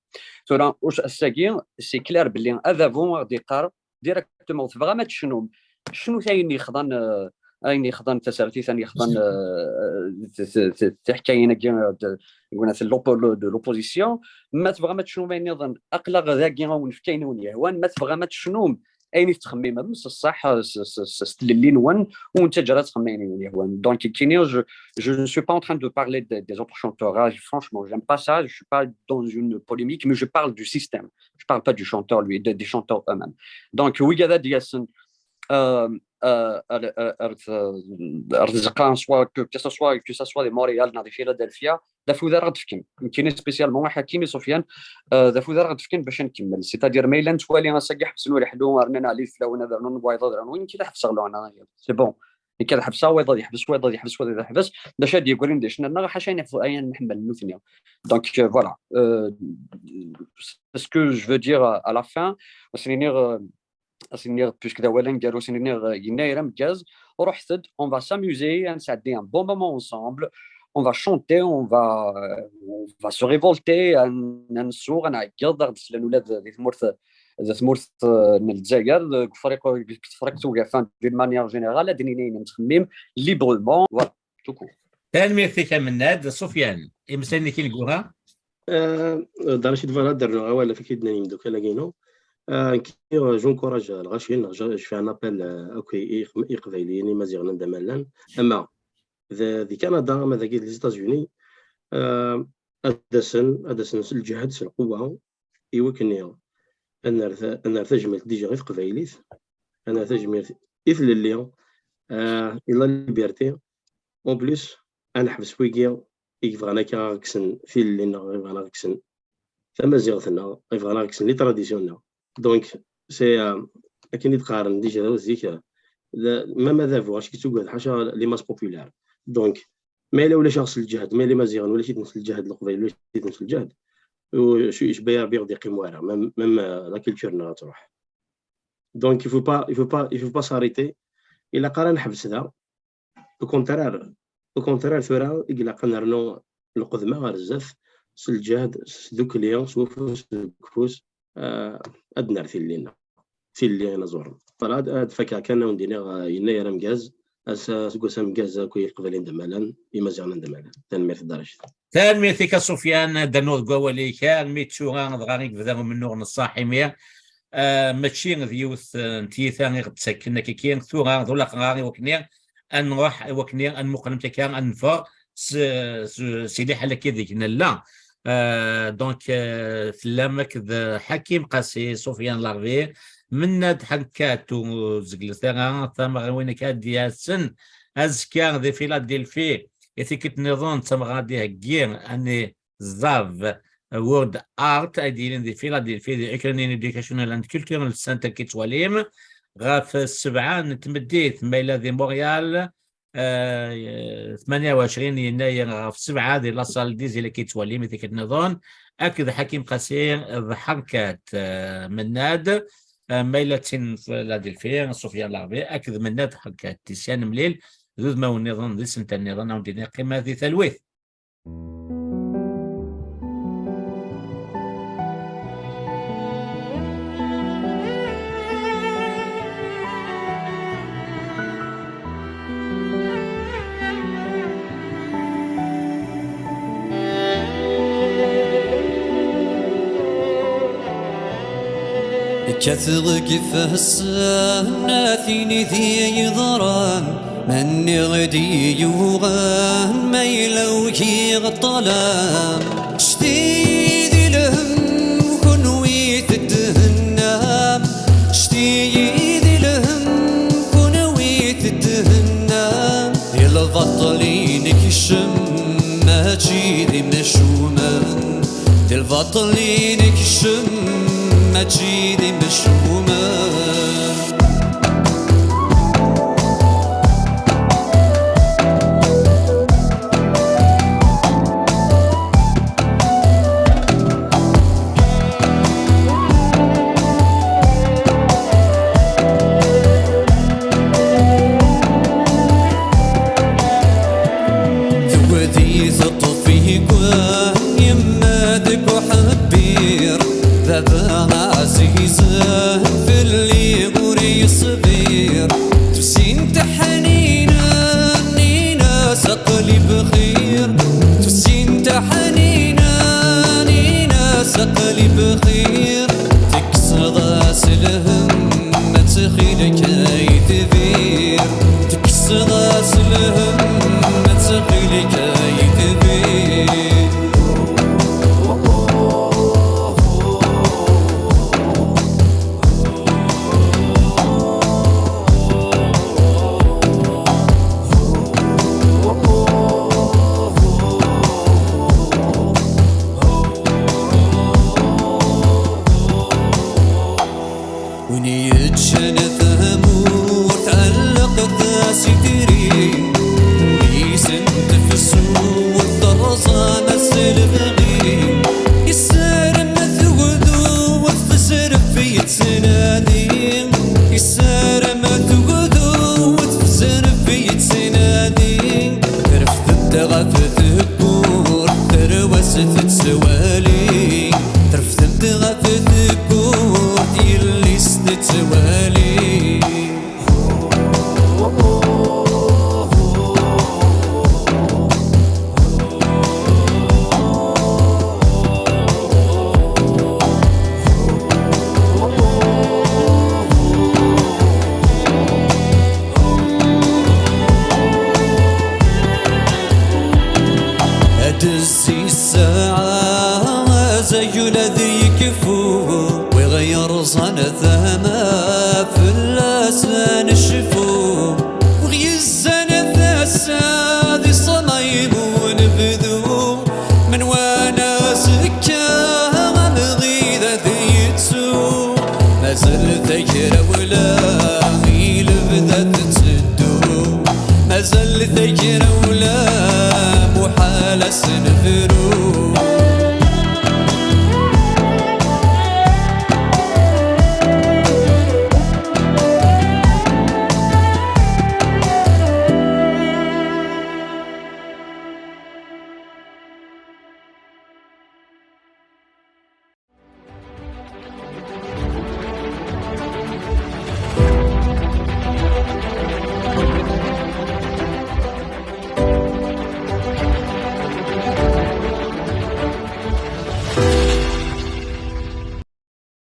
Tura, us-, ass-agi, c'est clair belli adabu ad d-iqqar directement, tebɣam ad tecnum, cnut ayen yexḍan, euh, ayen yexḍan tasertit, ayen yexḍan, euh, t-, t-, t-, tiḥkayin-agi, euh, de, de l'oppo-, de l'opposition. Ma tebɣam ad tecnum ayen nniḍen, aql-aɣ dagi, ad wen-nefk ayen i wen-yehwan. Ma tebɣam ad tecnum ayen i tettxemmimem, s ṣṣeḥ, s, s, s, s tlelli-nwen, ur nettaǧǧa ara ad txemmem ayen i wen-yehwan. Donc, kini, je, je ne suis pas en train de parler de, des autres chanteurs. Ah, franchement, j'aime pas ça. Je suis pas dans une polémique, mais je parle du système. Je parle pas du chanteur, lui, de, des chanteurs eux-mêmes. Donc, wigad ad d-yasen, euh, euh, ar, ar, ar, ar tzeqqa, soit que, que ce soit, que ce soit de Montréal, neɣ de Philadelphia, d afud ara ɣ-d-fken. Nekkini spécialement, a Ḥakim, Sofiane, euh, d afud ara ɣ-d-fken bac ad nkemmel. C'est-à-dire, ma yella nettwali ass-agi ḥebsen uleḥlu, rnan ɛli fell-awen, ad rnun wayeḍ, ad rnun, nekk ad ḥebseɣ leɛna. C'est bon. Nekk ad ḥebseɣ, wayeḍ ad yeḥbes, wayeḍ ad yeḥbes, wayeḍ ad yeḥbes. D acu ad d-yeggrin di ccna-nneɣ, ḥaca ayen, ayen nḥemmel nutni. Donc, euh, voilà. Euh, c'est ce que je veux dire à, à la fin. Ad sen-iniɣ, euh, ad sen-iniɣ, puisque d awal aneggaru, ad sen-iniɣ, euh, yennayer ameggaz, Ruḥet-d, on va s'amuser, ad nesɛeddi un bon moment ensemble, on va chanter, on va, euh, on va se révolter, ad n-, ad nsuɣ, ad nɛeggeḍ, ad ɣ-d-slen ula d, di tmurt, di tmurt, euh, n Lezzayer, deg Ufriq, deg Tefriqt Ugafa, d'une manière générale, ad d-nini ayen nettxemmim, librement, voilà, tout court. Tanemmirt-ik a Mennad. Sufyan, imeslayen-ik ineggura? Euh, Dara Cidvala, ad d-rnuɣ awal ɣef akken i d-nnan yimeddukal-agi-inu. Euh, nekki, euh, j'encourage lɣaci, neɣ je, je fais un appel, euh, akk i, i, i Iqbayliyen, Imaziɣen anda ma llan. Ama d, di Kanada, ama dagi d les États-Unis, euh, ad d-asen, ad d-asen s lǧehd, s lqewwa, i wakken ad nerr ta-, ad nerr tajmilt déjà i teqbaylit, ad nerr tajmilt i tlelli, euh, i la liberté. En plus, ad neḥbes wigi i yebɣan akka ad kksen tilelli-nneɣ, i yebɣan ad kksen tamaziɣt-nneɣ, i yebɣan ad kksen les traditions-nneɣ. Donc, c'est, euh, akken i d-qqaren déjà d zik, euh, d, même adabu, acu yettugad, ḥaca les masses populaires. Donc, ma yella ulac-aɣ s lǧehd, ma yella Imaziɣen ulac-iten s lǧehd, Leqbayel ulac-iten s lǧehd, u-, j-, j-, Rebbi ur d-iqqim wara, même, même, euh, la culture-nneɣ ad truḥ. Donc, il faut pas, il faut pas, il faut pas s'arrêter. Ilaq ara neḥbes da. Au contraire, au contraire, tura i ilaq ad nernu lqedma ɣer zdat, s lǧehd, s tdukli, s ufus deg ufus, euh, ad nerr tilelli-nneɣ. Tilelli inaẓuren. Voilà, ad, ad fakeɣ kan, ad wen-d-iniɣ, euh, yennayer ameggaz, ass-, aseggas ameggaz akk i Leqbayel anda ma llan, Imaziɣen anda ma llan. Tanemmirt, Dda Racid. Tanemmirt-ik a Sufyan, ad d-rnuɣ deg wawal-ik, armi d tura dɣa i yebda umennuɣ n ṣṣaḥ imi, ah, mačči d yiwet, eh, n tyita i ɣ-d-ttaken akka-ki, tura d ulaqrar i wakken ad nruḥ, i wakken ad nmuqel amek akka ad neffeɣ s, s, si liḥala-ki deg nella. Ah, donc, eh, tellam akked Ḥakim Qasi, Sufyan Larbi, Mennad Ḥerkat, ur zeglet ara, tameɣriwin akka ad d-yasen azekka di Philadelphie, i tikkelt nniḍen d tameɣra ad d-iheggi, ani Zav World Art, ay d-yilin di Philadelphie, di Ukrainian Educational and Cultural Center, ki ttwalim, ɣef ssebɛa n tmeddit, ma yella di Montréal, eh, tmanya u ɛecrin yennayer ɣef ssebɛa di la salle des Îlets, ki ttwalim, i tikkelt nniḍen, akked Ḥakim Qasi d Ḥerkat, eh, Mennad, eh, ma yella d tin n Philadelphie, Sofiane Larbi, akked Mennad Ḥerkat. Tisya nemlil d udmawen nniḍen, d isental nniḍen, ad wen-d-iniɣ qqimet di talwit. Kkateɣ deg ifassen, a tin i d iyi-yeḍran, ma nniɣ-d i yuɣan, ma yella ugiɣ ṭṭlam. Cti di lhem, kunwi teddhennam. Cti di lhem, kunwi teddhennam. I lbaṭel i nekcem, mačči d imcumen. Di lbaṭel i nekcem, mačči d imcumen. Tewwet-iyi teṭṭef igwan yemma deg uḥebbir, baba ɛzizen fell-i ur yeṣbir. Tusin taḥnina, nina-s aql-i bxir. Tusin taḥnina, nina-s aql-i bxir. Tekkseḍ-as lhem, ma ttxil-k ay tbir. Tekkseḍ-as lhem, ma ttxil-k ay tbir. Win yeččan tamurt, ɛellqet-as itri. Mmi-s n tefsut, terẓam-as lebɣi. Yessarem tugdut, tezref yettnadi. Yessarem tugdut, tezref Azal tagrawla, muḥal ad s-nebru.